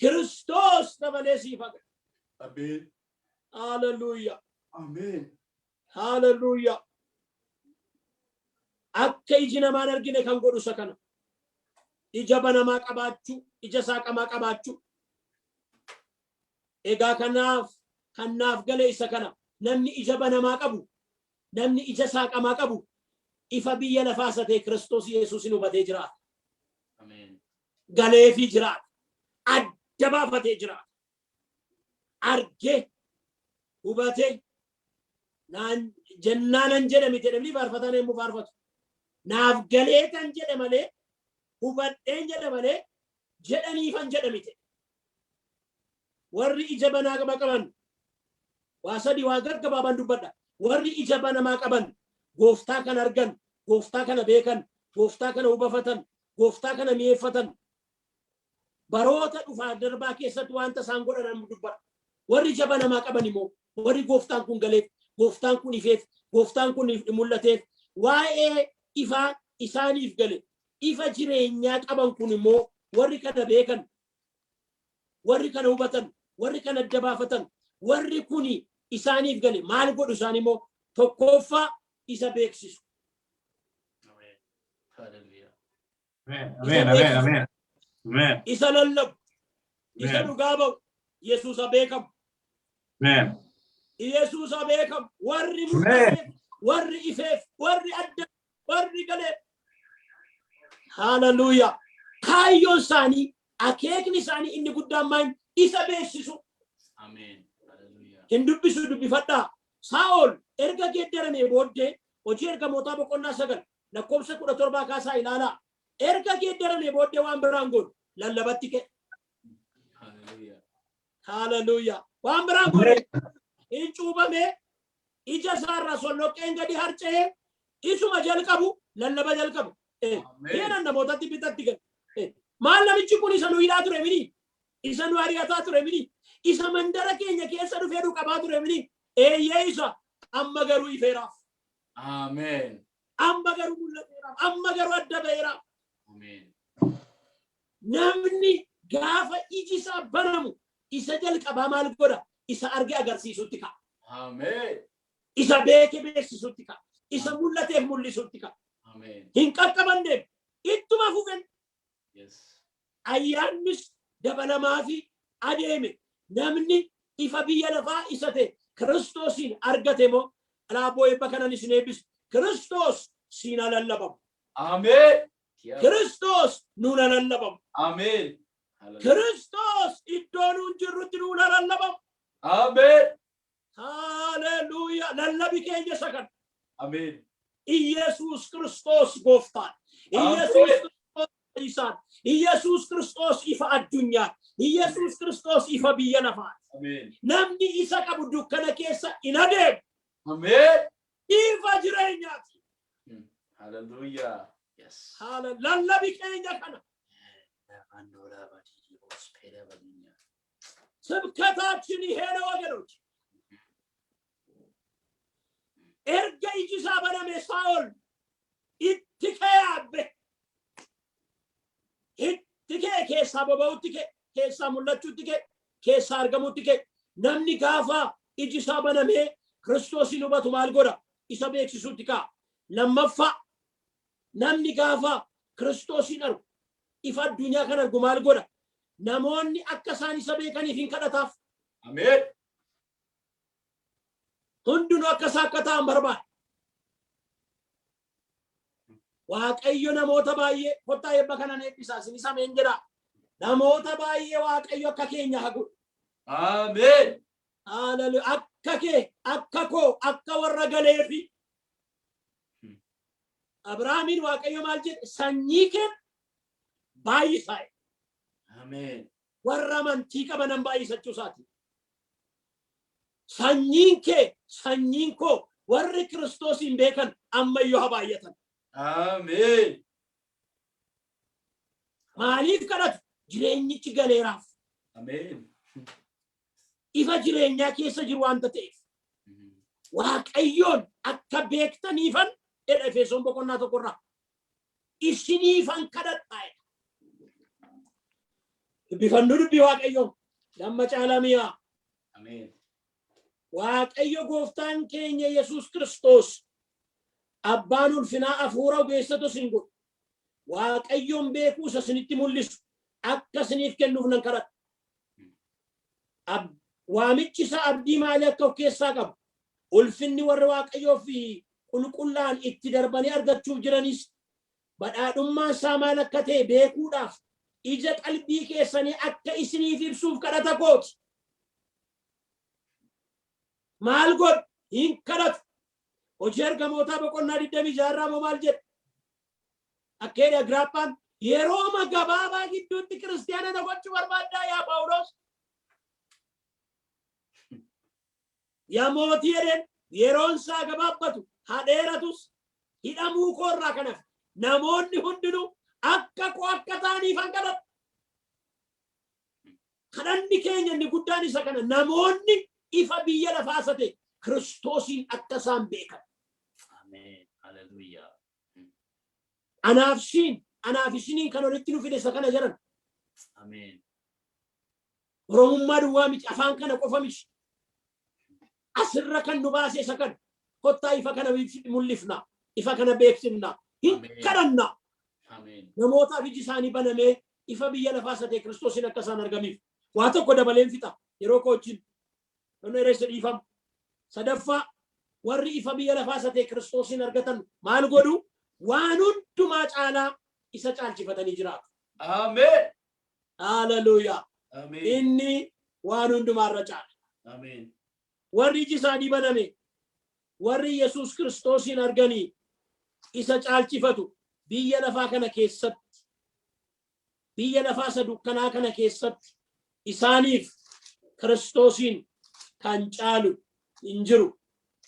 Kiristoos dabalee siif haa galu. Ameen. Haleluuyaa. Ameen. Haleluuyaa. Akka iji namaan argine kan godhu isa kana. Ija banamaa qabaachuu, ija saaqamaa qabaachuu. Egaa kanaaf kanaaf gale isa kana. Namni ija banamaa qabu, namni ija saaqamaa qabu, ifa biyya lafaa isa ta'e Kiristoos Yesuusin hubatee jiraata. Ameen. Galeefii jiraata. Adda baafatee jiraata. Argee, hubatee, naan jennaanan jedhe miti jedhamni faarfataan yommuu faarfatu. Naaf galeetan jedhe malee, hubadheen jedhe malee, jedhaniifan jedhe miti. Warri ija banaa qaban, waa sadii waa gaggabaabaan dubbadha. Warri ija banamaa qaban, gooftaa kana argan, gooftaa kana beekan, gooftaa kana hubafatan, gooftaa kana mi'eeffatan, baroota dhufaa darbaa keessatti wanta isaan godhan dubbadha. Warri ija banamaa qaban immoo, warri gooftaan kun galeef, gooftaan kun ifeef, gooftaan kun mul'ateef, waa'ee ifaa isaaniif gale, ifa jireenyaa qaban kun immoo, warri kana beekan, warri kana hubatan, warri kana adda baafatan, warri kuni isaaniif gale maal godhu? Isaan immoo tokkoffaa isa beeksisu. Ameen. Hallelujah. Ameen. Ameen. Ameen. Ameen. Isa lallabu, isa Ameen. dhugaa ba'u, Yesuusa beekamu. Ameen. Yesuusa beekamu. Warri mul'ateef, warri ifeef, warri adda, warri galeef. Haleluuyaa. Kaayyoon isaanii, akeekni isaanii inni guddaan maal? Isa beeksisu. Ameen. Hallelujah. Hin dubbisu, dubbifadhaa. Saa'ol erga geeddaramee booddee, Hojii Ergamootaa boqonnaa 9 lakkoofsa 17 kaasaa ilaalaa. Erga geeddaramee booddee waan biraan godhu lallabatti ka'e. Hallelujah. Haleluuyaa. Waan biraan godhe hin cuubame, ija isaarraa solloqqeen gadi harca'ee, isuma jalqabu lallaba jalqabu. Ameen. Heenan namootatti bitatti gale. Maal namichi kun isa nu hidhaa ture mini? Isa nu ari'ataa ture mini? Isa mandara keenya keessa dhufee nu qabaa ture mini? Eeyyee, isa amma garuu ifeeraaf. Ameen. Amma garuu mul'ateeraaf. Amma garuu adda ba'eeraaf. Ameen. Namni gaafa iji isaa banamu isa jalqabaa maal godha? Isa arge agarsiisutti ka'a. Ameen. Isa beeke beeksisutti ka'a. Isa mul'ateef mul'isutti ka'a. Ameen. Hin qaqqabanneef ittuma fufen. Ayyaannis dabalamaa fi adeeme. Namni ifa biyya lafaa isa ta'e Kiristoosiin argate moo alaaboo eebba kanan isin eebbisu. Kiristoos siin haa lallabamu. Ameen. Kiristoos nuun haa lallabamu. Ameen. Hallelujah. Kiristoos iddoo nuun jirrutti nuun haa lallabamu. Ameen. Haleluuyaa. Lallabi keenya isa kana. Ameen. Iyesuus Kiristoos gooftaan. Iyesuus Kiristoos fayyisaan. Iyesuus Kiristoos ifa addunyaa. Iyesuus Kiristoos ifa biyya lafaa. Ameen. Namni isa qabu dukkana keessa hin adeemu. Ameen. Ifa jireenyaati. Hallelujah. Yes. Haala lallabi keenya kana. ስብከታችን ይሄ ነው ወገኖች። Erga iji isaa baname Saa'ol itti ka'e, itti ka'e, keessaa boba'utti ka'e, keessaa mul'achuutti ka'e, keessaa argamutti ka'e. Namni gaafa iji isaa banamee Kiristoosin hubatu maal godha? Isa beeksisuutti ka'a. Lammaffaa, namni gaafa Kiristoosin argu, ifa addunyaa kan argu maal godha? Namoonni akka isaan isa beekaniif hin kadhataaf. Ameen. Hundinuu akka isaa akka ta'an barbaada. Waaqayyo namoota baay'ee, kottaa eebba kanan eebbisaa, isinis ameen jedhaa. Namoota baay'ee Waaqayyo akka keenya haa godhu. Ameen. Haleluuyaa. Akka kee, akka koo, akka warra galeefi. Abrahaamiin Waaqayyo maal jedhe? Sanyii kee baay'isaa. Ameen. Warra amantii qabanan baay'isachuu isaati. Sanyiin kee, sanyiin koo, warri Kiristoosiin beekan ammayyuu haa baay'atan. Ameen. Maaliif kadhatu? Jireenyichi galeeraaf. Ameen. Ifa jireenyaa keessa jiru waanta ta'eef. Waaqayyoon akka beektaniifan jedha Efesoon boqonnaa 1rraa. Isiniifan kadhadhaa jedha. Dubbifannuu dubbii Waaqayyoon lamma caalaa mi'aa. Ameen. Waaqayyo gooftaan keenya Yesuus Kiristoos abbaan ulfinaa hafuura ogeessatu isin godhu. Waaqayyoon beekuu isa isinitti mul'isu akka isiniif kennuuf nan kadhadha. Waamichi isaa abdii maalii akka of keessaa qabu? Ulfinni warra Waaqayyoo fi qulqullaan itti darbanii argachuuf jiranis badhaadhummaan isaa maal akka ta'e beekuudhaaf ija qalbii keessanii akka isiniif ibsuuf kadhata kooti. Maal godhu? Hin kadhatu. Hojii Ergamootaa boqonnaa 26 irraa immoo maal jedha? Akka jedhe Agiraappaan, yerooma gabaabaa gidduutti kiristiyaana na gochuu barbaaddaa yaa Phaawulos? Yaa mootii jedheen, yeroon isaa gabaabbatu haa dheeratus hidhamuu koo irraa kan hafe namoonni hundinuu akka koo akka ta'aniifan kadhadha. Kadhanni keenya inni guddaan isa kana, namoonni ifa biyya lafaa isa ta'e Kiristoosiin akka isaan beekan. Ameen. Haleluuyaa. Anaaf siin, anaaf isiniin kan walitti nu fide isa kana jedhan. Ameen. Oromummaa duwwaa miti, afaan kana qofa miti. Asirra kan nu baase isa kana. Kottaa ifa kana mul'ifna. Ifa kana beeksifna. Hin Ameen. kadhanna. Ameen. Namootaaf iji isaanii banamee ifa biyya lafaa isa ta'e Kiristoosiin akka isaan arganiif. Waa tokko dabaleen fixa. Yeroo koo wajjin. Inni dheeresse, dhiifama. Sadaffaa, warri ifa biyya lafaa isa ta'e Kiristoosiin argatan maal godhu? Waan hundumaa caalaa isa caalchifatanii jiraatu. Ameen. Haleluuyaa. Ameen. Inni waan hundumaa irra caala. Ameen. Warri iji isaanii baname, warri Yesuus Kiristoosiin arganii isa caalchifatu, biyya lafaa kana keessatti, biyya lafaa isa dukkanaa kana keessatti isaaniif Kiristoosiin kan caalu hin jiru.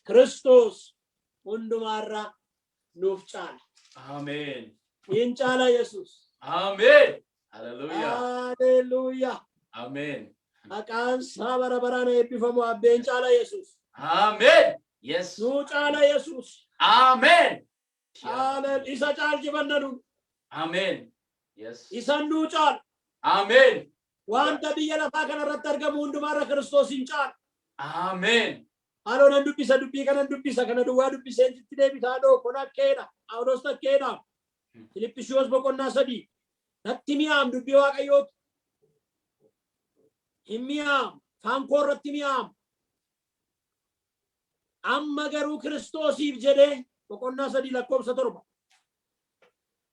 Kiristoos hundumaarra nuuf caala. Ameen. Hin caala Yesuus. Ameen. Haleluuyaa. Haleluuyaa. Ameen. Maqaan isaa bara baraan eebbifamu. Abbeen caala Yesuus. Ameen. Yes. Nuu caala Yesuus. Ameen. Haalel isa caalchifanna nu. Ameen. Yes. Isan nuu caala. Ameen. Wanta biyya lafaa kanarratti argamu hundumaarra Kiristoos hin caala. Ameen. Haaloo nan dubbisa, dubbii kanan dubbisa, kana duwwaa dubbiseen sitti deebisaa dhoo kun akkeedha. Phaawulos takkeedha. Filiphisiyoos boqonnaa 3. Natti mi'aam dubbii Waaqayyootu. Hin mi'aam. Afaan koo irratti mi'aam. Amma garuu Kiristoosiif jedhee, boqonnaa 3 lakkoofsa 7.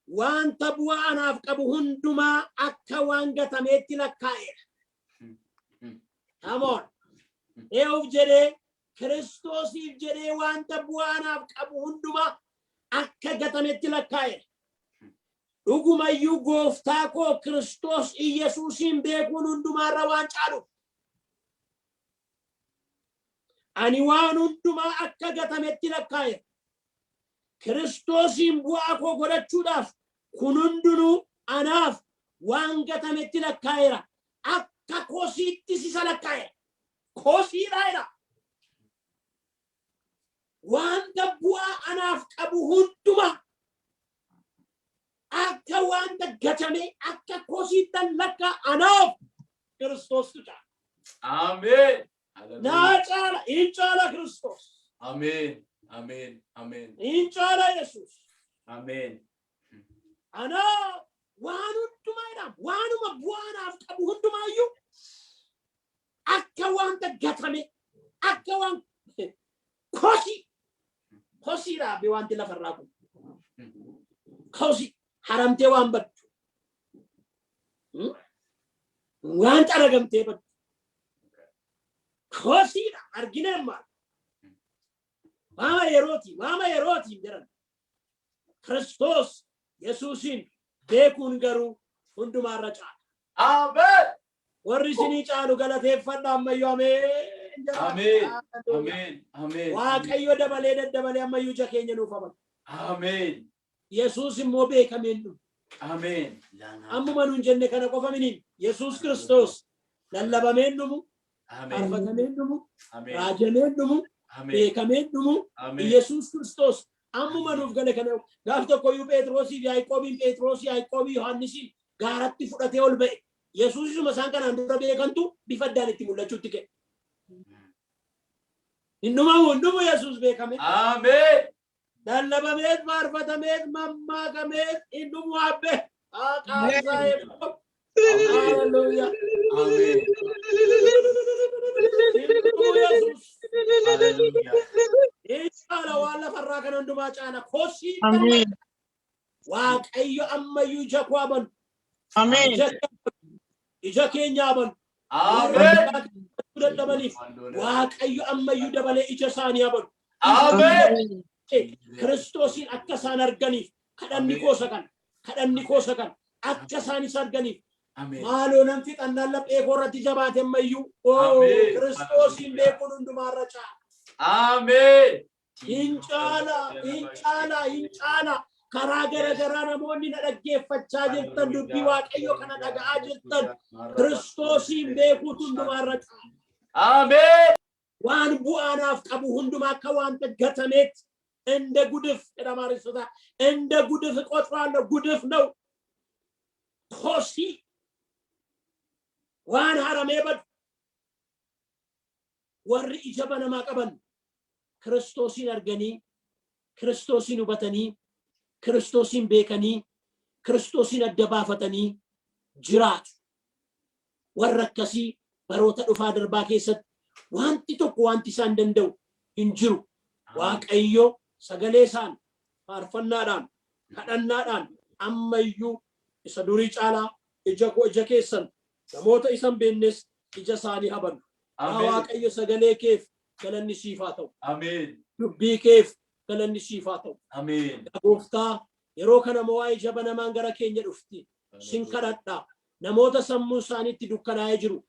Wanta bu'aa anaaf qabu hundumaa akka waan gatameetti lakkaa'eera. Come on. Ee'uuf jedhee, Kiristoosiif jedhee wanta bu'aa anaaf qabu hundumaa akka gatametti lakkaa'eera. Dhugumayyuu gooftaa koo Kiristoos Iyyasuusiin beekuun hundumaarra waan caaluuf. Ani waan hundumaa akka gatametti lakkaa'eera. Kiristoosiin bu'aa koo godhachuudhaaf kun hundinuu anaaf waan gatametti lakkaa'eera. Akka kosiittis isa lakkaa'eera. Kosiidha jedha. Wanta bu'aa anaaf qabu hundumaa akka wanta gatame, akka kosiittan lakkaa, anaaf Kiristoostu caala. Ameen. Haleluuyaa. Naa caala, hin caala Kiristoos. Ameen. Ameen. Ameen. Hin caala Yesuus. Ameen. Anaaf waan hundumaa jedhama. Waanuma bu'aa anaaf qabu hundumaayyuu akka wanta gatame, akka waan kosii kosii dhaabbe, wanti lafarraa kun kosii haramtee waan baddu, waan xaragamtee baddu kosiidha. Argineen maal waama yerooti, waama yerootiin jedhan. Kiristoos Yesuusiin beekuun garuu hundumaarra caala. Ameen. Warri isinii caalu galateeffadha ammayyuu, ameen jedha. Ameen. Ameen. Ameen. Waaqayyo dabalee daddabalee ammayyuu ija keenya nuuf amanu. Ameen. Yesuus immoo beekameen dhufu. Ameen. Ammuma nuun jenne kana qofa miniin Yesuus Kiristoos. Lallabameen dhumu, Ameen. faarfatameen dhumu, Ameen. raajameen dhumu, Ameen. beekameen dhumu. Ameen. Yesuus Kiristoos ammuma nuuf gale kana gaaf tokkoyyuu Phexrosiif Yaaqoobiin Phexrosii Yaaqoobii Yohaannisiin gaaratti fudhatee ol ba'e. Yesuus isuma isaan kanaan dura beekantu bifa addaan itti mul'achuutti ka'e. Hin dhumamu, hin dhumu Yesuus beekame. Ameen. Lallabamees, faarfatamees, mammaakamees hin dhumu abbe. Maqaan eebbifamu. Hallelujah. Ameen. Hin dhumu Yesuus. Hallelujah. Hin caala, waan lafarraa kan hundumaa caala. Kosii Ameen. Waaqayyo ammayyuu ija koo banu. Ameen. Ija keenya banu. Ameen. Dadhabaniif Waaqayyo ammayyuu dabalee ija isaanii banu. Ameen. Kiristoosiin akka isaan arganiif kadhanni koosa kan kadhanni koosa kan akka isaan isa arganiif. Ameen. Maaloo, nan fixannaan laphee koo irratti jabaate ammayyuu. Oo, Ameen. Kiristoosiin beekuun hundumaarra caala. Ameen. Hin caala, hin caala, hin caala. Karaa gara garaa namoonni na dhaggeeffachaa jirtan, dubbii Waaqayyo kana dhaga'aa jirtan, Kiristoosiin beekuutu hundumaarra caala. Ameen. Waan bu'aanaaf qabu hundumaa akka wanta gatameetti እንደ ጉድፍ jedhama Aristoota እንደ ጉድፍ እቆጥረዋለሁ። ጉድፍ ነው፣ kosii waan haramee badu. Warri ija banamaa qaban Kiristoosiin arganii, Kiristoosiin hubatanii, Kiristoosiin beekanii, Kiristoosiin adda baafatanii jiraatu. Warra akkasii baroota dhufaa darbaa keessatti wanti tokko wanti isaan danda'u hin jiru. Waaqayyo sagalee isaan, faarfannaadhaan, kadhannaadhaan ammayyuu isa durii caalaa ija koo, ija keessan, namoota isan beeknes ija isaanii habanu. Yaa Ameen. Waaqayyo, sagalee keef galanni siif haa ta'u. Ameen. Dubbii keef galanni siif haa ta'u. Ameen. Yaa Gooftaa, yeroo kana waa'ee jaba namaan gara keenya dhufti. Sin kadhadha. Namoota sammuu isaaniitti dukkanaa'ee jiru.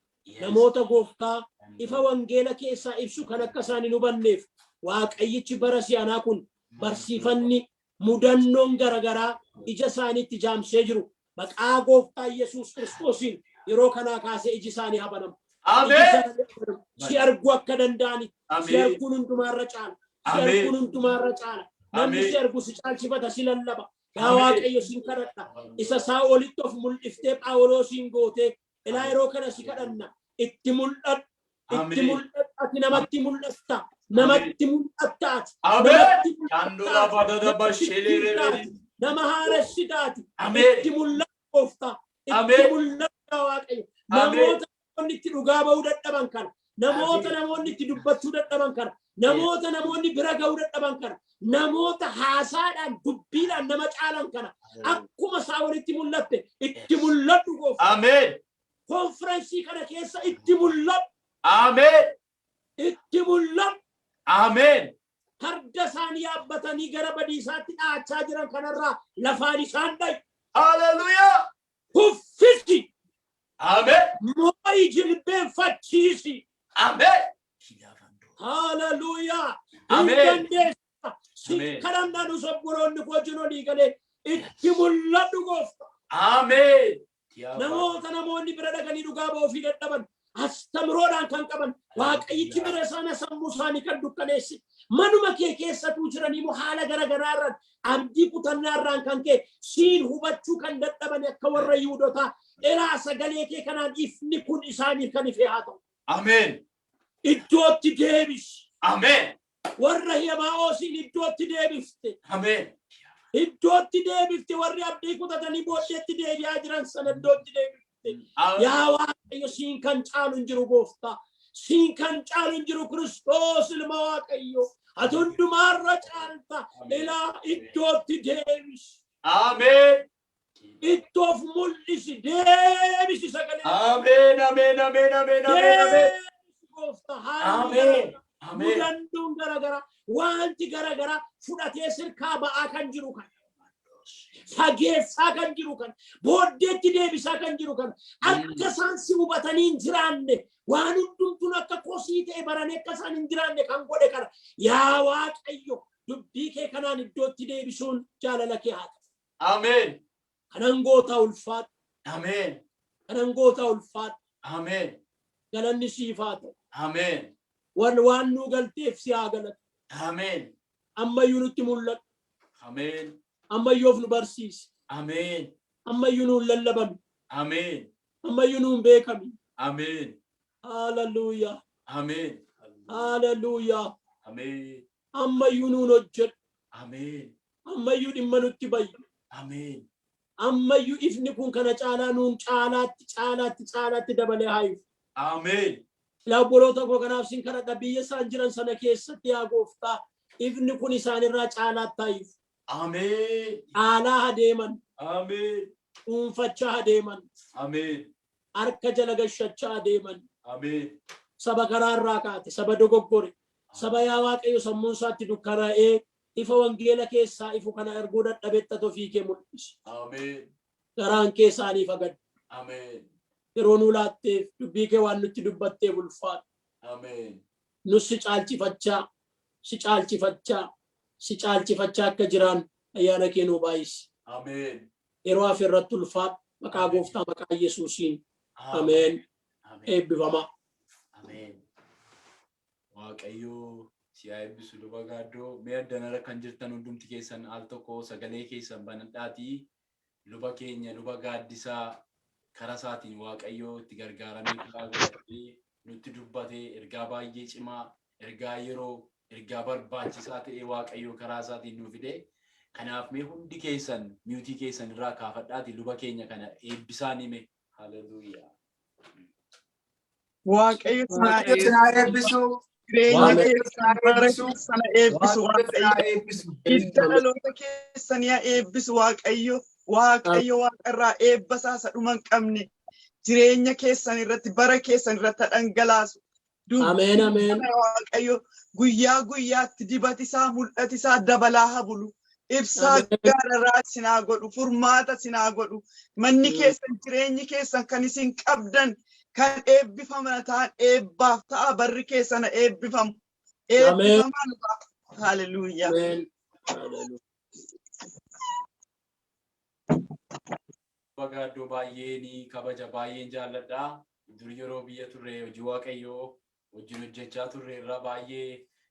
Namoota, Gooftaa, ifa wangeela keessaa ibsu kan akka isaan hin hubanneef Waaqayyichi bara si'anaa kun barsiifanni mudannoon garagaraa ija isaaniitti jaamsee jiru. Maqaa Gooftaa Yesuus Kiristoosiin yeroo kanaa kaasee iji isaanii habanamu. Iji Ameen. isaanii habanamu. Si arguu akka danda'ani. Si Ameen. arguun hundumaarra caala. Si Ameen. arguun hundumaarra caala. Namni Ameen. si argu si caalchifata, si lallaba. Yaa Ameen. Waaqayyo, sin kadhadha. Isa Saa'olitti of mul'iftee Phaawulosiin gootee ilaa yeroo kana si kadhanna. Itti mul'adhu. Itti Ameen. mul'adhu. Ati namatti mul'atta. Namatti mul'atta ati. Ameen. Namatti Chandula mul'atta. badada Namatti bashelere. mul'atta. Nama haaressitaati. Ameen. Itti mul'adhu, Gooftaa. Itti Ameen. mul'adhu, yaa Waaqayyo. Ameen. Namoota namoonni itti dhugaa ba'uu dadhaban kana. Namoota namoonni itti dubbachuu dadhaban kana. Namoota namoonni bira ga'uu dadhaban kana. Namoota haasaadhaan, dubbiidhaan nama caalan kana. Akkuma Saa'olitti mul'atte itti mul'adhu, Gooftaa. Ameen. Konfirensii kana keessa itti mul'adhu. Ameen. Itti mul'adhu. Ameen. Farda isaan yaabbatanii gara badiisaatti dha'achaa jiran kanarraa lafaan isaan dha'i. Hallelujah. Kuffisi. Ameen. Moo'i, jilbeenfachiisi. Ameen. Hallelujah. Hin Ameen. dandeessa. Si Ameen. kadhannaa nus obboloonni koo wajjin olii galee itti mul'adhu, Gooftaa. Ameen. Namoota namoonni bira dhaqanii dhugaa ba'uu ofii dadhaban, astamiroodhaan kan qaban, Waaqayyichi bira isaan sammuu isaanii kan dukkaneesse, manuma kee keessatuu jiranii immoo haala gara garaarraan abdii kutannaarraan kan kee siin hubachuu kan dadhaban akka warra Yihudotaa dheeraa sagalee kee kanaan ifni kun isaaniif kan ife haa ta'u. Ameen. Iddootti deebisi. Ameen. Warra Hemaa'oosiin iddootti deebifte. Ameen. Iddootti deebifte, warri abdii kutatanii booddeetti deebi'aa jiran sana iddootti deebifte. Yaa Waaqayyo, siin kan caalu hin jiru, Gooftaa. Siin kan caalu hin jiru, Kiristoos ilma Waaqayyo. Ati hundumaarra caalta. Ilaa, iddootti deebisi. Ameen. Iddoof mul'isi, deebisi sagalee. Ameen. Ameen. Ameen. Ameen. Ameen. Ameen. Deebisi, Gooftaa. Haalli Ameen. garagaraa, Ameen. mudannoon garagaraa, wanti garagaraa fudhatee sirkaa ba'aa kan jiru kan, fageessaa kan jiru kan, booddeetti deebisaa kan jiru kan, akka isaan si hubatanii hin jiraanne, waan hundumtuun akka kosii ta'e baranii akka isaan hin jiraanne kan godhe kana, yaa Waaqayyo, dubbii kee kanaan iddootti deebisuun jaalala kee haa ta'u. Ameen. Kanan gootaa, ulfaadhu. Ameen. Kanan gootaa, ulfaadhu. Ameen. Galanni siif haa ta'u. Ameen. Waan nuu galteef si haa galatu. Ameen. Ammayyuu nutti mul'atu. Ameen. Ammayyuu of nu barsiisi. Ameen. Ammayyuu nuun lallabami. Ameen. Ammayyuu nuun beekami. Ameen. Hallelujah. Ameen. Hallelujah. Ameen. Ammayyuu nuun hojjedhu. Ameen. Ammayyuu dhimma nutti bayi. Ameen. Ammayyuu ifni kun kana caalaa nuun caalaatti caalaatti caalaatti dabalee haa ifu. Ameen. Yaa obboloota koo, kanaaf sin kadhadha, biyya isaan jiran sana keessatti, yaa gooftaa, ifni kun isaanirraa caalaatti haa ifu. Ameen. Caalaa haa deeman. Ameen. Dhuunfachaa haa deeman. Ameen. Harka jala gashachaa haa deeman. Ameen. Saba karaa irraa kaate, saba dogoggore, saba, yaa Waaqayyo, sammuun isaatti dukkanaa'ee ifa wangeela keessaa ifu kana arguu dadhabetti ofii kee mul'isi. Ameen. Garaan kee isaaniif agaddu. Ameen. Yeroo nuu laatteef, dubbii kee waan nutti dubbatteef ulfaadhu. Ameen. Nus si caalchifachaa, si caalchifachaa, si caalchifachaa akka jiraan ayyaana kee nuu baay'isi. Ameen. Yeroo hafe irratti ulfaadhu. Maqaa gooftaa, maqaa Yesuusiin. Ameen. Ameen. Eebbifamaa. Ameen. Waaqayyoo si haa eebbisu, luba Gaaddoo. Mee addanarra kan jirtan hundumti keessan al tokko sagalee keessan banadhaatii luba keenya, luba Gaaddisaa, karaa isaatiin Waaqayyoo itti gargaaramee karaa godhatee nutti dubbatee, ergaa baay'ee cimaa, ergaa yeroo, ergaa barbaachisaa ta'e Waaqayyoo karaa isaatiin nu fide. Kanaaf mee hundi keessan mute keessan irraa kaafadhaati luba keenya kana eebbisaan hime. Haleluuyaa. Waaqayyo sinaa Waaqayyo sinaa eebbisu. Jireenya Waaqayyo keessan, bara keessan eebbisu Waaqayyo sinaa Waaqayyo. eebbisu. Hidda dhaloota keessanii haa eebbisu Waaqayyo. Waaqayyo waaqarraa eebba isaa isa dhuma hin qabne jireenya keessan irratti, bara keessan irratti haa dhangalaasu. Ameen, ameen. Waaqayyo guyyaa guyyaatti dibati isaa, mul'ati isaa dabalaa haa bulu. Ibsaa Ameen. gaararraa sinaa godhu, furmaata sinaa godhu. Manni keessan, jireenyi keessan kan isin qabdan kan eebbifaman ta'an eebbaaf ta'a, barri keessan haa eebbifamu. Ameen. Eebbifamaa nu ta'a. Haleluuyaa. Ameen. Haleluuyaa. Luba Gaaddoo baay'ee ni kabaja, baay'een jaalladha. Dur yeroo biyya turre hojii Waaqayyoo wajjin hojjechaa turre irraa baay'ee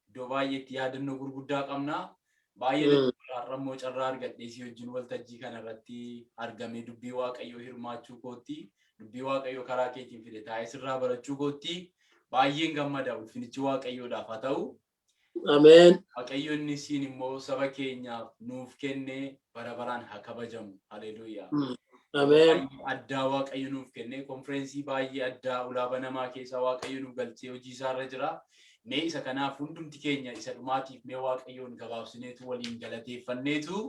iddoo baay'eetti yaadannoo gurguddaa qabna. Baay'ee har'a immoo carraa argadhee si wajjin waltajjii kana irratti argamee dubbii Waaqayyoo hirmaachuu kootti, dubbii Waaqayyoo karaa keetiin fide taa'ee sirraa barachuu kootti baay'een gammada. Ulfinichi Waaqayyoodhaaf haa ta'u. Ameen. Waaqayyo inni siin immoo saba keenyaaf nuuf kenne bara baraan haa kabajamu. Haleluuyaa. Ameen. Baay'ee addaa Waaqayyo nuuf kenne, konfireensii baay'ee addaa ulaa banamaa keessaa Waaqayyo nuuf galchee hojii isaarra jira. Mee isa kanaaf hundumti keenya isa dhumaatiif mee Waaqayyoon gabaabsineetu waliin galateeffanneetu,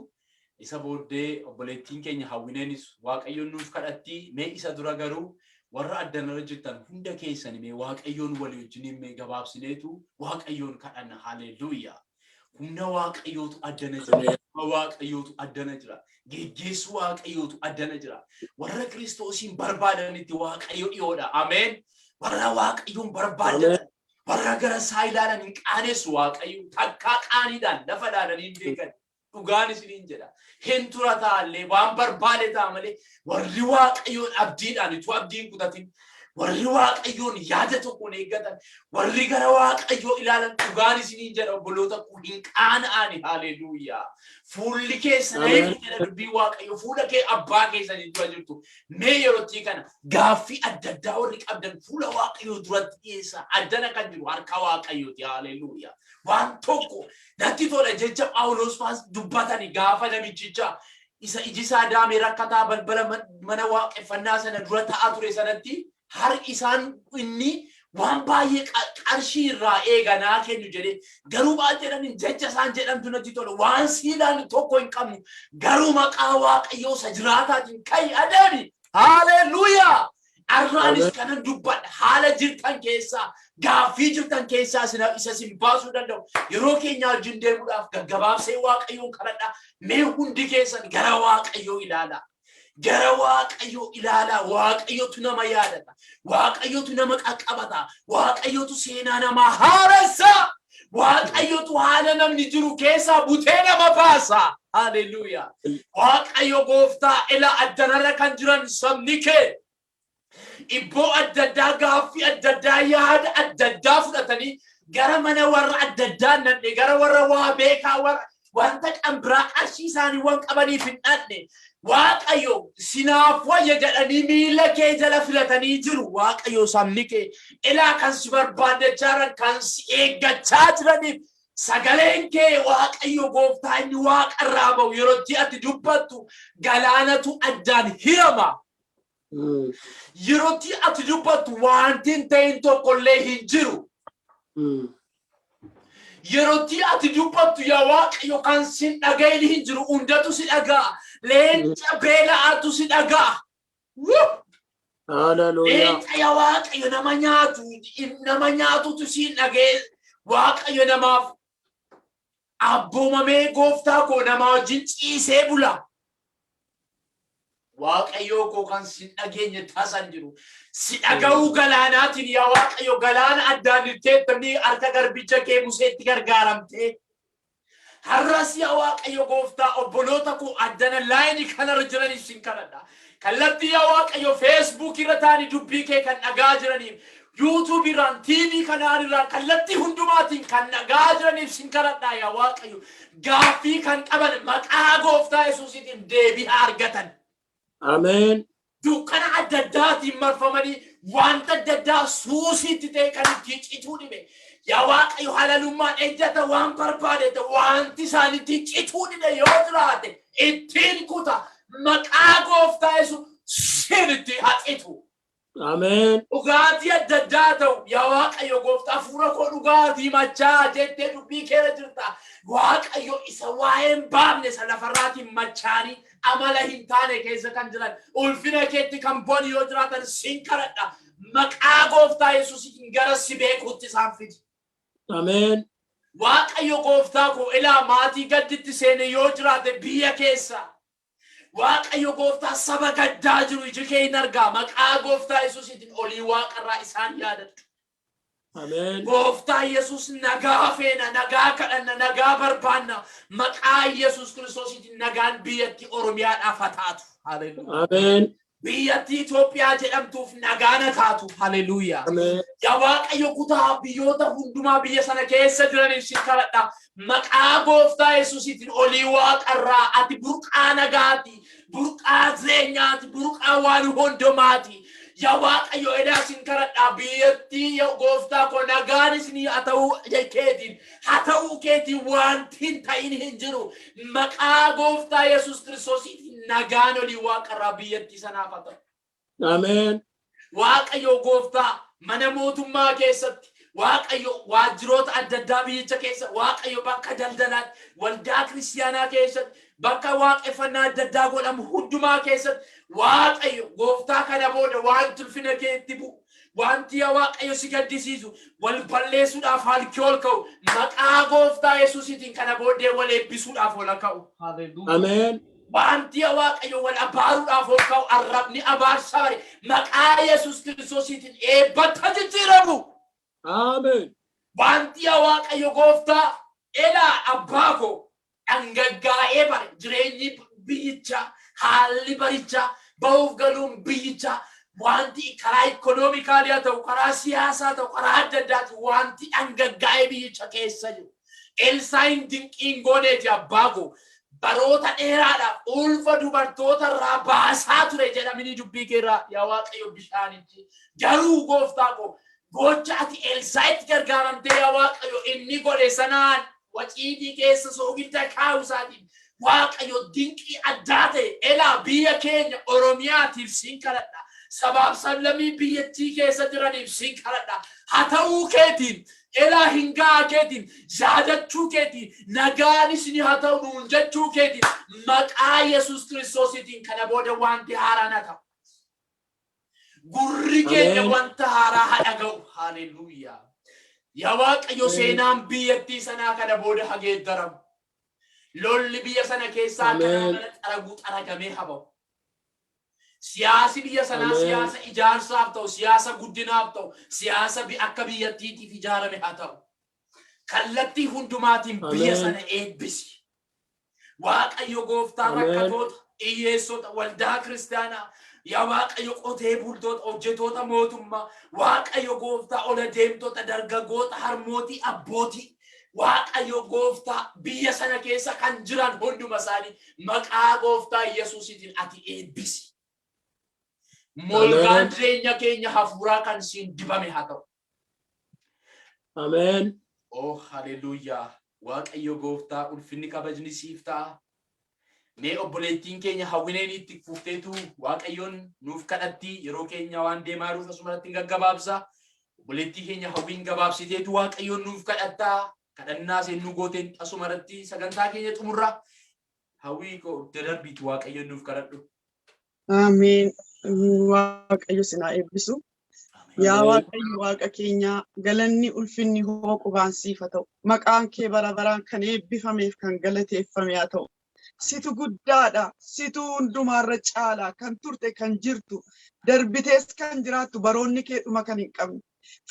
isa booddee obboleettiin keenya Hawwineenis Waaqayyoon nuuf kadhatti. Mee isa dura garuu warra addanarra jirtan hunda keessan mee Waaqayyoon walii wajjiniin mee gabaabsineetu Waaqayyoon kadhanna. Haleluuyaa. Humna Waaqayyootu addana jira. Humna Waaqayyootu addana jira. Geggeessuu Waaqayyootu addana jira. Warra Kiristoosiin barbaadanitti Waaqayyo dhiyoodha. Ameen. Warra Waaqayyoon barbaadan, warra gara isaa ilaalan hin qaanessu Waaqayyo. Takkaa qaaniidhaan lafa ilaalanii hin beekan. Dhugaan isiniin jedha. Hin tura taallee waan barbaade ta'a malee, warri Waaqayyoon abdiidhaan utuu abdiin kutatin, warri Waaqayyoon yaada tokkoon eeggatan, warri gara Waaqayyoo ilaalan, dhugaan isiniin jedha, obboloota koo, hin qaana'ani. Haleluuyaa. Fuulli keessan eegu jedha dubbii Waaqayyoo, fuula kee abbaa keessanii dura jirtu. Mee yerootti kana gaaffii adda addaa warri qabdan fuula Waaqayyoo duratti dhiyeessa. Addana kan jiru harka Waaqayyooti. Haleluuyaa. Waan tokko natti tola, jecha Phaawulos faas dubbatani gaafa namichicha isa iji isaa daamee rakkataa balbala mana waaqeffannaa sana dura ta'aa ture sanatti, har isaan inni waan baay'ee qarshii irraa eeganaa kennu jedhee, garuu maal jedhaniin, jecha isaan jedhamtu natti tola: "Waan siilaan tokko hin qabnu, garuu maqaa Waaqayyoo isa jiraataatiin ka'i adeemi." Haleluuyaa! Arraanis kanan dubbadha, haala jirtan keessaa, gaaffii jirtan keessaa isa sin baasuu danda'u. Yeroo keenya wajjin deemuudhaaf gaggabaabsee Waaqayyoon kadhadha. Mee hundi keessan gara Waaqayyoo ilaalaa. Gara Waaqayyoo ilaalaa. Waaqayyotu nama yaadata. Waaqayyotu nama qaqqabata. Waaqayyotu seenaa namaa haaressa. Waaqayyotu haala namni jiru keessaa butee nama baasa. Haleluuyaa. Waaqayyo gooftaa, ila addanarra kan jiran sabni kee Ibboo adda addaa, gaaffii adda addaa, yaada adda addaa fudhatanii gara mana warra adda addaa nanne, gara warra waa beekaa, warra wanta kan biraa qarshii isaanii waan qabaniif hin dhanne. Waaqayyo, sinaaf wayya jedhanii miila kee jala filatanii jiru. Waaqayyo, sabni kee ilaa kan si barbaaddachaa jiran, kan si eeggachaa jiraniif, sagaleen kee, Waaqayyo gooftaa, inni waaqa irraa ba'u, yerootti ati dubbattu galaanatu addaan hirama. Yerootti ati dubbattu wanti hin ta'in tokkollee hin jiru. Yerootti ati dubbattu, yaa Waaqayyo, kan sin dhagahin hin jiru, hundatu si dhaga'a. Leenca beela'aatu si dhaga'a. Wuu! Hallelujah. Leenca, yaa Waaqayyo, nama nyaatu, nama nyaatutu siin dhaga'e. Waaqayyo, namaaf abboomamee, gooftaa koo, nama wajjin ciisee bula. Waaqayyoo koo, kan sin dhageenye tasan jiru. Si dhaga'uu galaanaatiin, yaa Waaqayyo, galaana addaan itteettamni harka garbicha kee Museetti gargaaramtee. Har'as, yaa Waaqayyo gooftaa, obboloota koo addana laayinii kanarra jiraniif sin kadhadha. Kallattii, yaa Waaqayyo, Facebook irra taa'anii dubbii kee kan dhagaa jiraniif, YouTube irraan, TV kanaan irraan, kallattii hundumaatiin kan dhagaa jiraniif sin kadhadha, yaa Waaqayyo. Gaaffii kan qaban maqaa gooftaa Yesuusiitiin deebii haa argatan. Ameen. Dukkana adda addaatiin marfamanii, wanta adda addaa suusiitti ta'e kan ittiin cituu dhibe. Yaa Waaqayyo, halalummaan, ejjata, waan barbaade wanti isaanitti cituu dhibe yoo jiraate, ittiin kuta, maqaa gooftaa Yesuusiin itti haa citu. Ameen. Dhugaatii adda addaa ta'u, yaa Waaqayyo gooftaa, hafuura koo dhugaatii machaa jettee dubbii keera jirta. Waaqayyo, isa waa'ee hin baafne isa lafarraatiin machaanii amala hin taane keessa kan jiran, ulfina keetti kan boni yoo jiraatan, sin kadhadha. Maqaa gooftaa Yesuusiin gara si beekuutti isaan fidi. Ameen. Waaqayyo gooftaa koo, ilaa maatii gadditti seene yoo jiraate biyya keessa. Waaqayyo gooftaa, saba gaddaa jiru iji kee hin argaa. Maqaa gooftaa Yesuusiitiin olii waaqarraa isaan yaadadhu. Ameen. Gooftaa Yesuus, nagaa feena, nagaa kadhanna, nagaa barbaanna. Maqaa Yesuus Kiristoosiitiin nagaan biyyattii Oromiyaadhaaf haa taatu. Haleluuyaa. Ameen. Biyyattii Itoophiyaa jedhamtuuf nagaan haa taatu. Haleluuyaa. Ameen. Yaa Waaqayyo, kutaa biyyoota hundumaa biyya sana keessa jiraniif sin kadhadha. Maqaa gooftaa Yesuusiitiin olii waaqarraa ati burqaa nagaati, burqaa jireenyaati, burqaa waan hundumaati. Yaa Waaqayyo, edaa sin kadhadha, biyyattii, yaa gooftaa koo, nagaan isinii haa ta'uu keetiin, haa ta'uu keetiin wanti hin ta'in hin jiru. Maqaa gooftaa Yesuus Kiristoosiitiin nagaan olii waaqarraa biyyattii sanaaf haa ta'u. Ameen. Waaqayyo gooftaa, mana mootummaa keessatti, Waaqayyo, waajjiroota adda addaa biyyicha keessa, Waaqayyo, bakka daldalaatti, waldaa kiristiyaanaa keessatti, bakka waaqeffannaa adda addaa godhamu hundumaa keessatti, Waaqayyo gooftaa, kana booda wanti ulfina kee itti bu'u, wanti, yaa Waaqayyo, si gaddisiisu, wal balleessuudhaaf halkii ol ka'u, maqaa gooftaa Yesuusiitiin kana booddee wal eebbisuudhaaf ol ka'u. Hallelujah. Ameen. Wanti, yaa Waaqayyo, wal abaaruudhaaf ol ka'u, arrabni abaarsa bare, maqaa Yesuus Kiristoosiitiin eebbatti jijjiiramu. Ameen. Wanti, yaa Waaqayyo gooftaa, elaa abbaa koo, dhangaggaa'ee bare jireenyi biyyichaa, haalli barichaa, ba'uuf galuun biyyichaa, wanti karaa economically haa ta'u, karaa siyaasaa ta'u, karaa adda addaati, wanti dhangaggaa'ee biyyicha keessa jiru. Elsaayin dinqiin gooneeti, abbaa koo, baroota dheeraadhaaf ulfa dubartoota irraa baasaa ture jedhamanii dubbii keerraa, yaa Waaqayyo, bishaanichi. Garuu gooftaa koo, gocha ati Elsaayitti gargaaramtee, yaa Waaqayyo, inni godhe sanaan, waciitii keessa soogidda kaa'u isaatiin, Waaqayyo, dinqii addaa ta'e elaa biyya keenya Oromiyaatiif sin kadhadha. Sabaaf sablammii biyyattii keessa jiraniif sin kadhadha. Haa ta'uu keetiin, elaa hin ga'a keetiin, yaadachuu keetiin, nagaan isinii haa ta'u nuun jechuu keetiin, maqaa Yesuus Kiristoosiitiin kana booda wanti haaraan haa ta'u. Gurri keenya Ameen. wanta haaraa haa dhaga'u. Haleluuyaa. Yaa Waaqayyo, seenaan biyyattii sanaa kana booda haa geeddaramu. Lolli biyya sana keessaa akka Ameen. nama mana xaraguu xaragamee haa ba'u. Siyaasi biyya sanaa Ameen. siyaasa ijaarsaaf ta'u, siyaasa guddinaaf ta'u, siyaasa akka biyyattiitiif ijaarame haa ta'u. Kallattii hundumaatiin biyya Ameen. sana eebbisi. Waaqayyo gooftaa, Ameen. rakkatoota Hiyyeessota, waldaa kiristaanaa, yaa Waaqayyo, qotee bultoota, hojjetoota mootummaa, Waaqayyo gooftaa, ola deemtota, dargaggoota, harmootii, abbootii, Waaqayyo gooftaa, biyya sana keessa kan jiran hunduma isaanii maqaa gooftaa Yesuusiitiin ati eebbisi. Molgaan jireenya keenya hafuuraa kan siin dibame haa ta'u. Ameen. Oh, haleluuyaa! Waaqayyo gooftaa, ulfinni kabajni siif ta'a. Mee obboleettiin keenya Hawwineen itti fufteetu Waaqayyoon nuuf kadhatti. Yeroo keenya waan deemaa jiruuf asumarratti hin gaggabaabsa. Obboleettii keenya Hawwiin gabaabsiteetu Waaqayyoon nuuf kadhattaa. Kadhannaa seennu gooteen asumarratti sagantaa keenya xumurra. Hawwii koo, dadarbiitu Waaqayyoon nuuf kadhadhu. Ameen. Waaqayyo sinaa eebbisu. Yaa Waaqayyo Waaqa keenyaa, galanni ulfinni hoo qubaan siif haa ta'u. Maqaan kee bara baraan kan eebbifameef kan galateeffame haa ta'u. Situ guddaadha. Situ hundumaarra caalaa, kan turte, kan jirtu, darbitees kan jiraattu, baroonni kee dhuma kan hin qabne.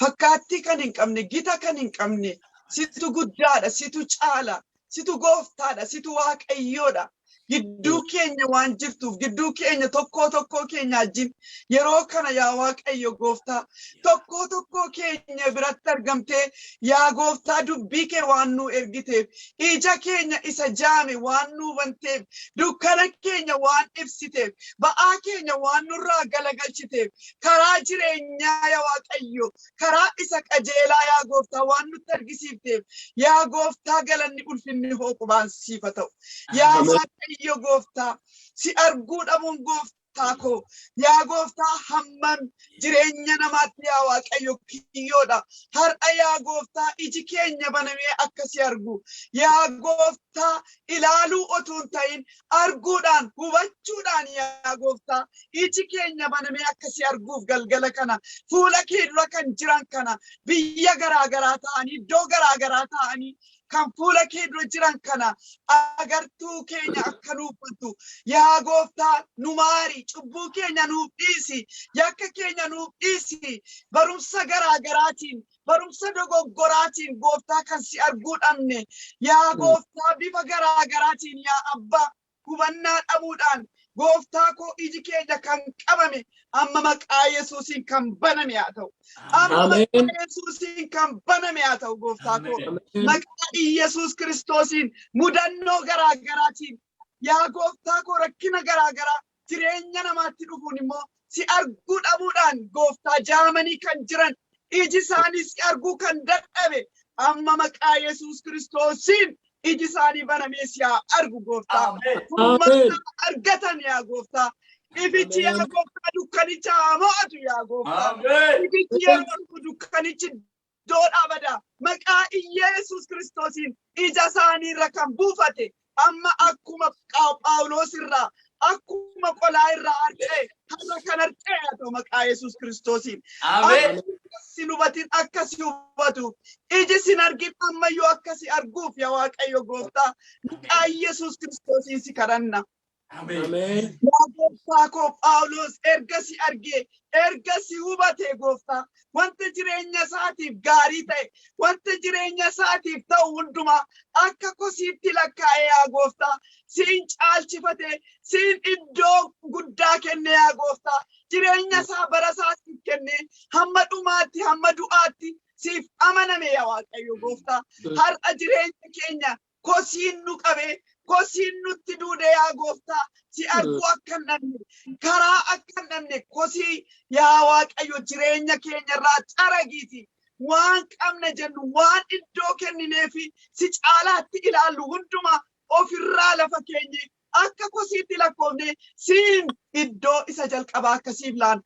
Fakkaattii kan hin qabne, gita kan hin qabne. Situ guddaadha. Situ caala. Situ gooftaadha. Situ Waaqayyoodha. Gidduu keenya waan jirtuuf, gidduu keenya tokkoo tokkoo keenya wajjin yeroo kana, yaa Waaqayyo gooftaa, tokkoo tokkoo keenya biratti argamtee, yaa gooftaa, dubbii kee waan nuu ergiteef, ija keenya isa jaame waan nuu banteef, dukkana keenya waan ibsiteef, ba'aa keenya waan nurraa galagalchiteef, karaa jireenyaa, yaa Waaqayyo, karaa isa qajeelaa, yaa gooftaa, waan nutti argisiifteef, yaa gooftaa, galanni ulfinni hoo qubaan siif haa ta'u. Yaa Waaqayyo gooftaa, si arguu dhabuun, gooftaa koo, yaa gooftaa, hammam jireenya namaatti, yaa Waaqayyo, kiyyoodha. Har'a, yaa gooftaa, iji keenya banamee akka si argu, yaa gooftaa, ilaaluu otuu hin ta'in arguudhaan, hubachuudhaan, yaa gooftaa, iji keenya banamee akka si arguuf galgala kana fuula kee dura kan jiran kana, biyya garaa garaa ta'anii, iddoo garaa garaa ta'anii kan fuula kee dura jiran kana, agartuu keenya akka nuuf bantu, yaa gooftaa, nu maari. Cubbuu keenya nuuf dhiisi, yakka keenya nuuf dhiisi. Barumsa garaa garaatiin, barumsa dogoggoraatiin, gooftaa, kan si arguu dhabne, yaa gooftaa, bifa garaa garaatiin, yaa abbaa, hubannaa dhabuudhaan, gooftaa koo, iji keenya kan qabame amma maqaa Yesuusiin kan baname haa ta'u. Amma maqaa Yesuusiin kan baname haa ta'u, gooftaa koo. Maqaa Yesuus Kiristoosiin mudannoo garaa garaatiin, yaa gooftaa koo, rakkina garaa garaa jireenya namaatti dhufuun immoo si arguu dhabuudhaan, gooftaa, jaamanii kan jiran, iji isaanii si arguu kan dadhabe, amma maqaa Yesuus Kiristoosiin iji isaanii banamee si haa argu, gooftaa. Furmaata argatan, yaa gooftaa. Ifichi, yaa gooftaa, dukkanicha haa mo'atu, yaa gooftaa. Ifichi yeroo dhufu dukkanichi iddoo dhaabada. Maqaa Yesuus Kiristoosiin ija isaanii irra kan buufate amma akkuma Phaawulos irraa, akkuma qolaa irraa harca'e, har'a kan harca'e haa ta'u maqaa Yesuus Kiristoosiin. Sin hubatin akka si hubatu, iji sin argin ammayyuu akka si arguuf, yaa Waaqayyo gooftaa, maqaa Yesuus Kiristoosiin si kadhanna. Ameen. Yaa gooftaa koo, Phaawulos erga si argee, erga si hubate, gooftaa, wanta jireenya isaatiif gaarii ta'e, wanta jireenya isaatiif ta'u hundumaa akka kosiitti lakkaa'e, yaa gooftaa, siin caalchifate, siin iddoo guddaa kenne, yaa gooftaa, jireenya isaa, bara isaa siif kenne, hamma dhumaatti, hamma du'aatti siif amaname, yaa Waaqayyo gooftaa. Har'a jireenya keenya kosiin nu qabe, kosiin nutti duude, yaa gooftaa, si arguu akka hin dhabne, karaa akka hin dhabne, kosii, yaa Waaqayyo, jireenya keenya irraa xaragiiti. Waan qabna jennu, waan iddoo kennineefi si caalaatti ilaallu hundumaa ofirraa lafa keenye akka kosiitti lakkoofne, siin iddoo isa jalqabaa akkasiif laannu,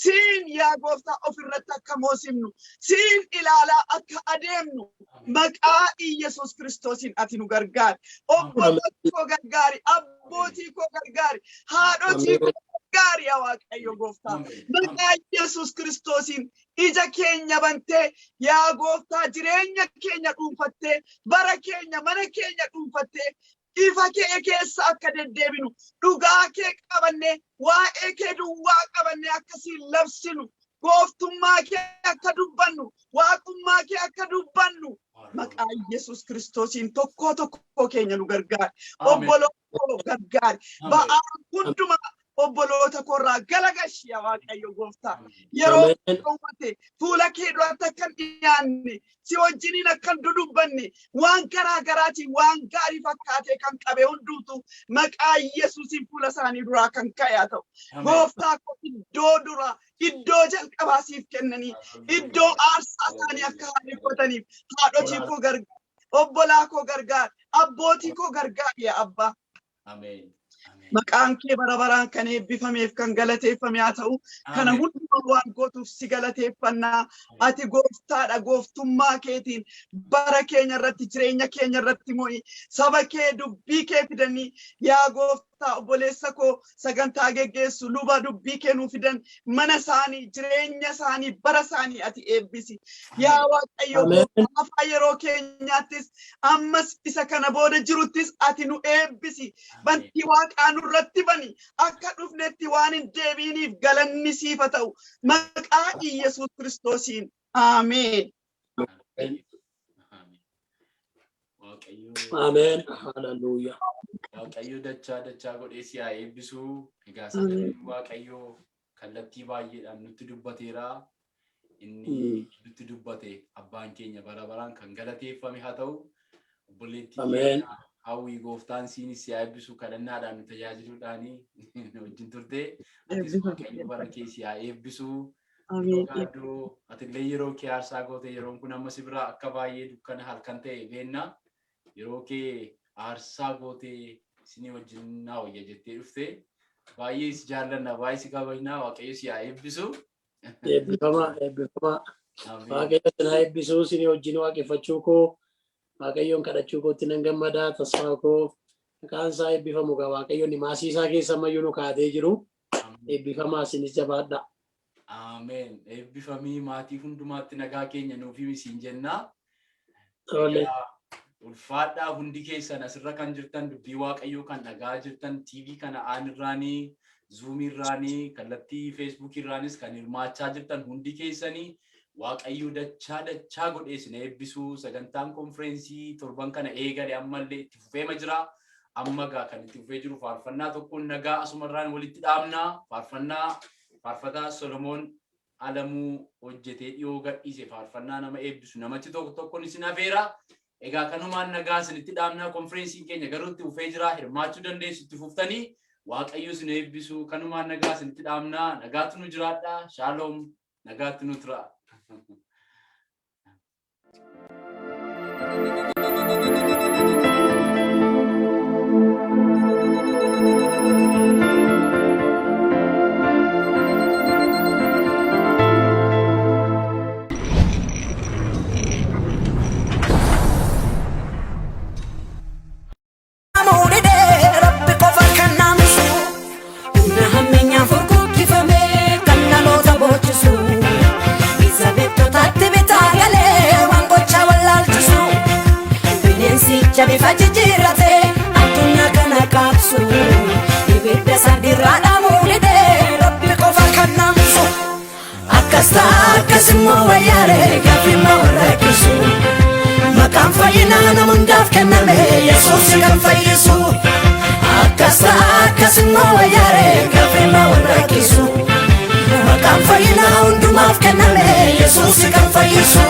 siin, yaa gooftaa, ofirratti akka moosifnu, siin ilaalaa akka adeemnu maqaa Iyyasuus Kiristoosiin ati nu gargaari. Obboloota koo gargaari, abbootii koo gargaari, haadhotii koo gargaari, yaa Waaqayyo gooftaa. Maqaa Iyyasuus Kiristoosiin ija keenya bantee, yaa gooftaa, jireenya keenya dhuunfattee, bara keenya, mana keenya dhuunfattee, ifa kee keessa akka deddeebinu, dhugaa kee qabannee, waa'ee kee duwwaa qabannee akkasiin labsinu. Gooftummaa kee akka dubbannu, waaqummaa kee akka dubbannu, maqaa Yesuus Kiristoosiin tokkoo tokkoo keenya nu gargaari. Obboloota koo gargaari. Ba'aa hundumaa obboloota koorraa galagashi yaa Waaqayyo gooftaa. Yeroo dhowwate fuula kee duratti akka hin dhiyaanne, si wajjiniin akka hin dudubbanne, waan garaa garaatiin waan gaarii fakkaatee kan qabe hundumtu maqaa Yesuusiin fuula isaanii duraa kan ka'e haa ta'u. Gooftaa koo, iddoo duraa, iddoo jalqabaa siif kennanii, iddoo aarsaa isaanii akka haadeffataniif haadhotii koo gargaar, obbolaa koo gargaar, abbootii koo gargaar yaa abbaa. Ameen. Maqaan kee bara baraan kan eebbifameef kan galateeffame haa ta'u. Kana hundumaa waan gootuuf si galateeffannaa. Ati gooftaadha. Gooftummaa keetiin bara keenya irratti, jireenya keenya irratti mo'i. Saba kee dubbii kee fidanii, yaa gooftaa, obboleessa koo sagantaa geggeessu, luba dubbii kee nuu fidan, mana isaanii, jireenya isaanii, bara isaanii ati eebbisi. Yaa Waaqayyo, afaa yeroo keenyaattis ammas isa kana booda jiruttis ati nu eebbisi. Bantii waaqaa nurratti bani. Akka dhufnetti waan hin deebiiniif galanni siif haa ta'u. Maqaa Iyyasuus Kiristoosiin. Ameen. Waaqayyo Ameen. Hallelujah. Waaqayyo dachaa dachaa godhee si haa eebbisu. Egaa sagaleen Waaqayyo kallattii baay'eedhaan nutti dubbateera. Inni nutti dubbate abbaan keenya bara baraan kan galateeffame haa ta'u. Obboleettii Ameen. keenya Hawwii, gooftaan siinis si haa eebbisu. Kadhannaadhaan nu tajaajiluudhaani nu wajjin turte. Atis Waaqayyo bara kee si haa eebbisu. Ameen. Gaaddoo, atillee yeroo kee aarsaa goote. Yeroon kun amma si biraa akka baay'ee dukkana halkan ta'e beenna. Yeroo kee aarsaa gootee isinii wajjin naa wayya jettee dhufte. Baay'ee si jaallanna, baay'ee si kabajna, Waaqayyo si haa eebbisu. Eebbifamaa, eebbifamaa. Ameen. Waaqayyo isin haa eebbisuu. Isinii wajjin waaqeffachuu koo, Waaqayyoon kadhachuu kootti nan gammadaa. Tasfaa koo, maqaan isaa eebbifamu gaa. Waaqayyoon maasii isaa keessa ammayyuu nu kaatee jiru. Eebbifamaa, isinis jabaadha. Ameen. Eebbifamii, maatii hundumaatti nagaa keenya nuuf himi siin jenna. Tole. Egaa, ulfaadhaa hundi keessan asirra kan jirtan, dubbii Waaqayyoo kan dhagaa jirtan, TV kana aan irraanii, Zoom irraanii, kallattii Facebook irraanis kan hirmaachaa jirtan hundi keessanii, Waaqayyo dachaa dachaa godhee isin eebbisuu. Sagantaan konfireensii torban kana eegale ammallee itti fufeema jira. Amma gaa kan itti fufee jiru faarfannaa tokkoon nagaa asumarraan walitti dhaabna. Faarfannaa faarfataa Solomoon Alamuu hojjetee dhiyoo gadhiise, faarfannaa nama eebbisu namatti tokko tokkoon isin afeera. Egaa kanumaan nagaa isinitti dhaabna. Konfireensiin keenya garuu itti fufee jira. Hirmaachuu dandeessu itti fuftanii. Waaqayyo isin eebbisu. Kanumaan nagaa isinitti dhaabna. Nagaatti nu jiraadha. Shaaloom. Nagaatti nu tura. Muudhidhee Rabbi qofa kan naamusu, humna hammeenyaan furguggifame kan namoota boochisu, isa beektotaatti bitaa galee waan gochaa wallaalchisu, bineensicha bifa jijjiirrate addunyaa kana qaabsu, ibidda sadiirraa dhaamuudhidhee Rabbi qofa kan naamusu. Akkas ta'a, akkas immoo wayyaaree gaaffii warra rakkisu. Maqaan fayyinaa nama hundaaf kenname, Yesuus kan fayyisu. Akkas ta'a, akkas immoo wayyaaree gaaffii warra rakkisu. Maqaan fayyinaa hundumaaf kenname, Yesuus kan fayyisu.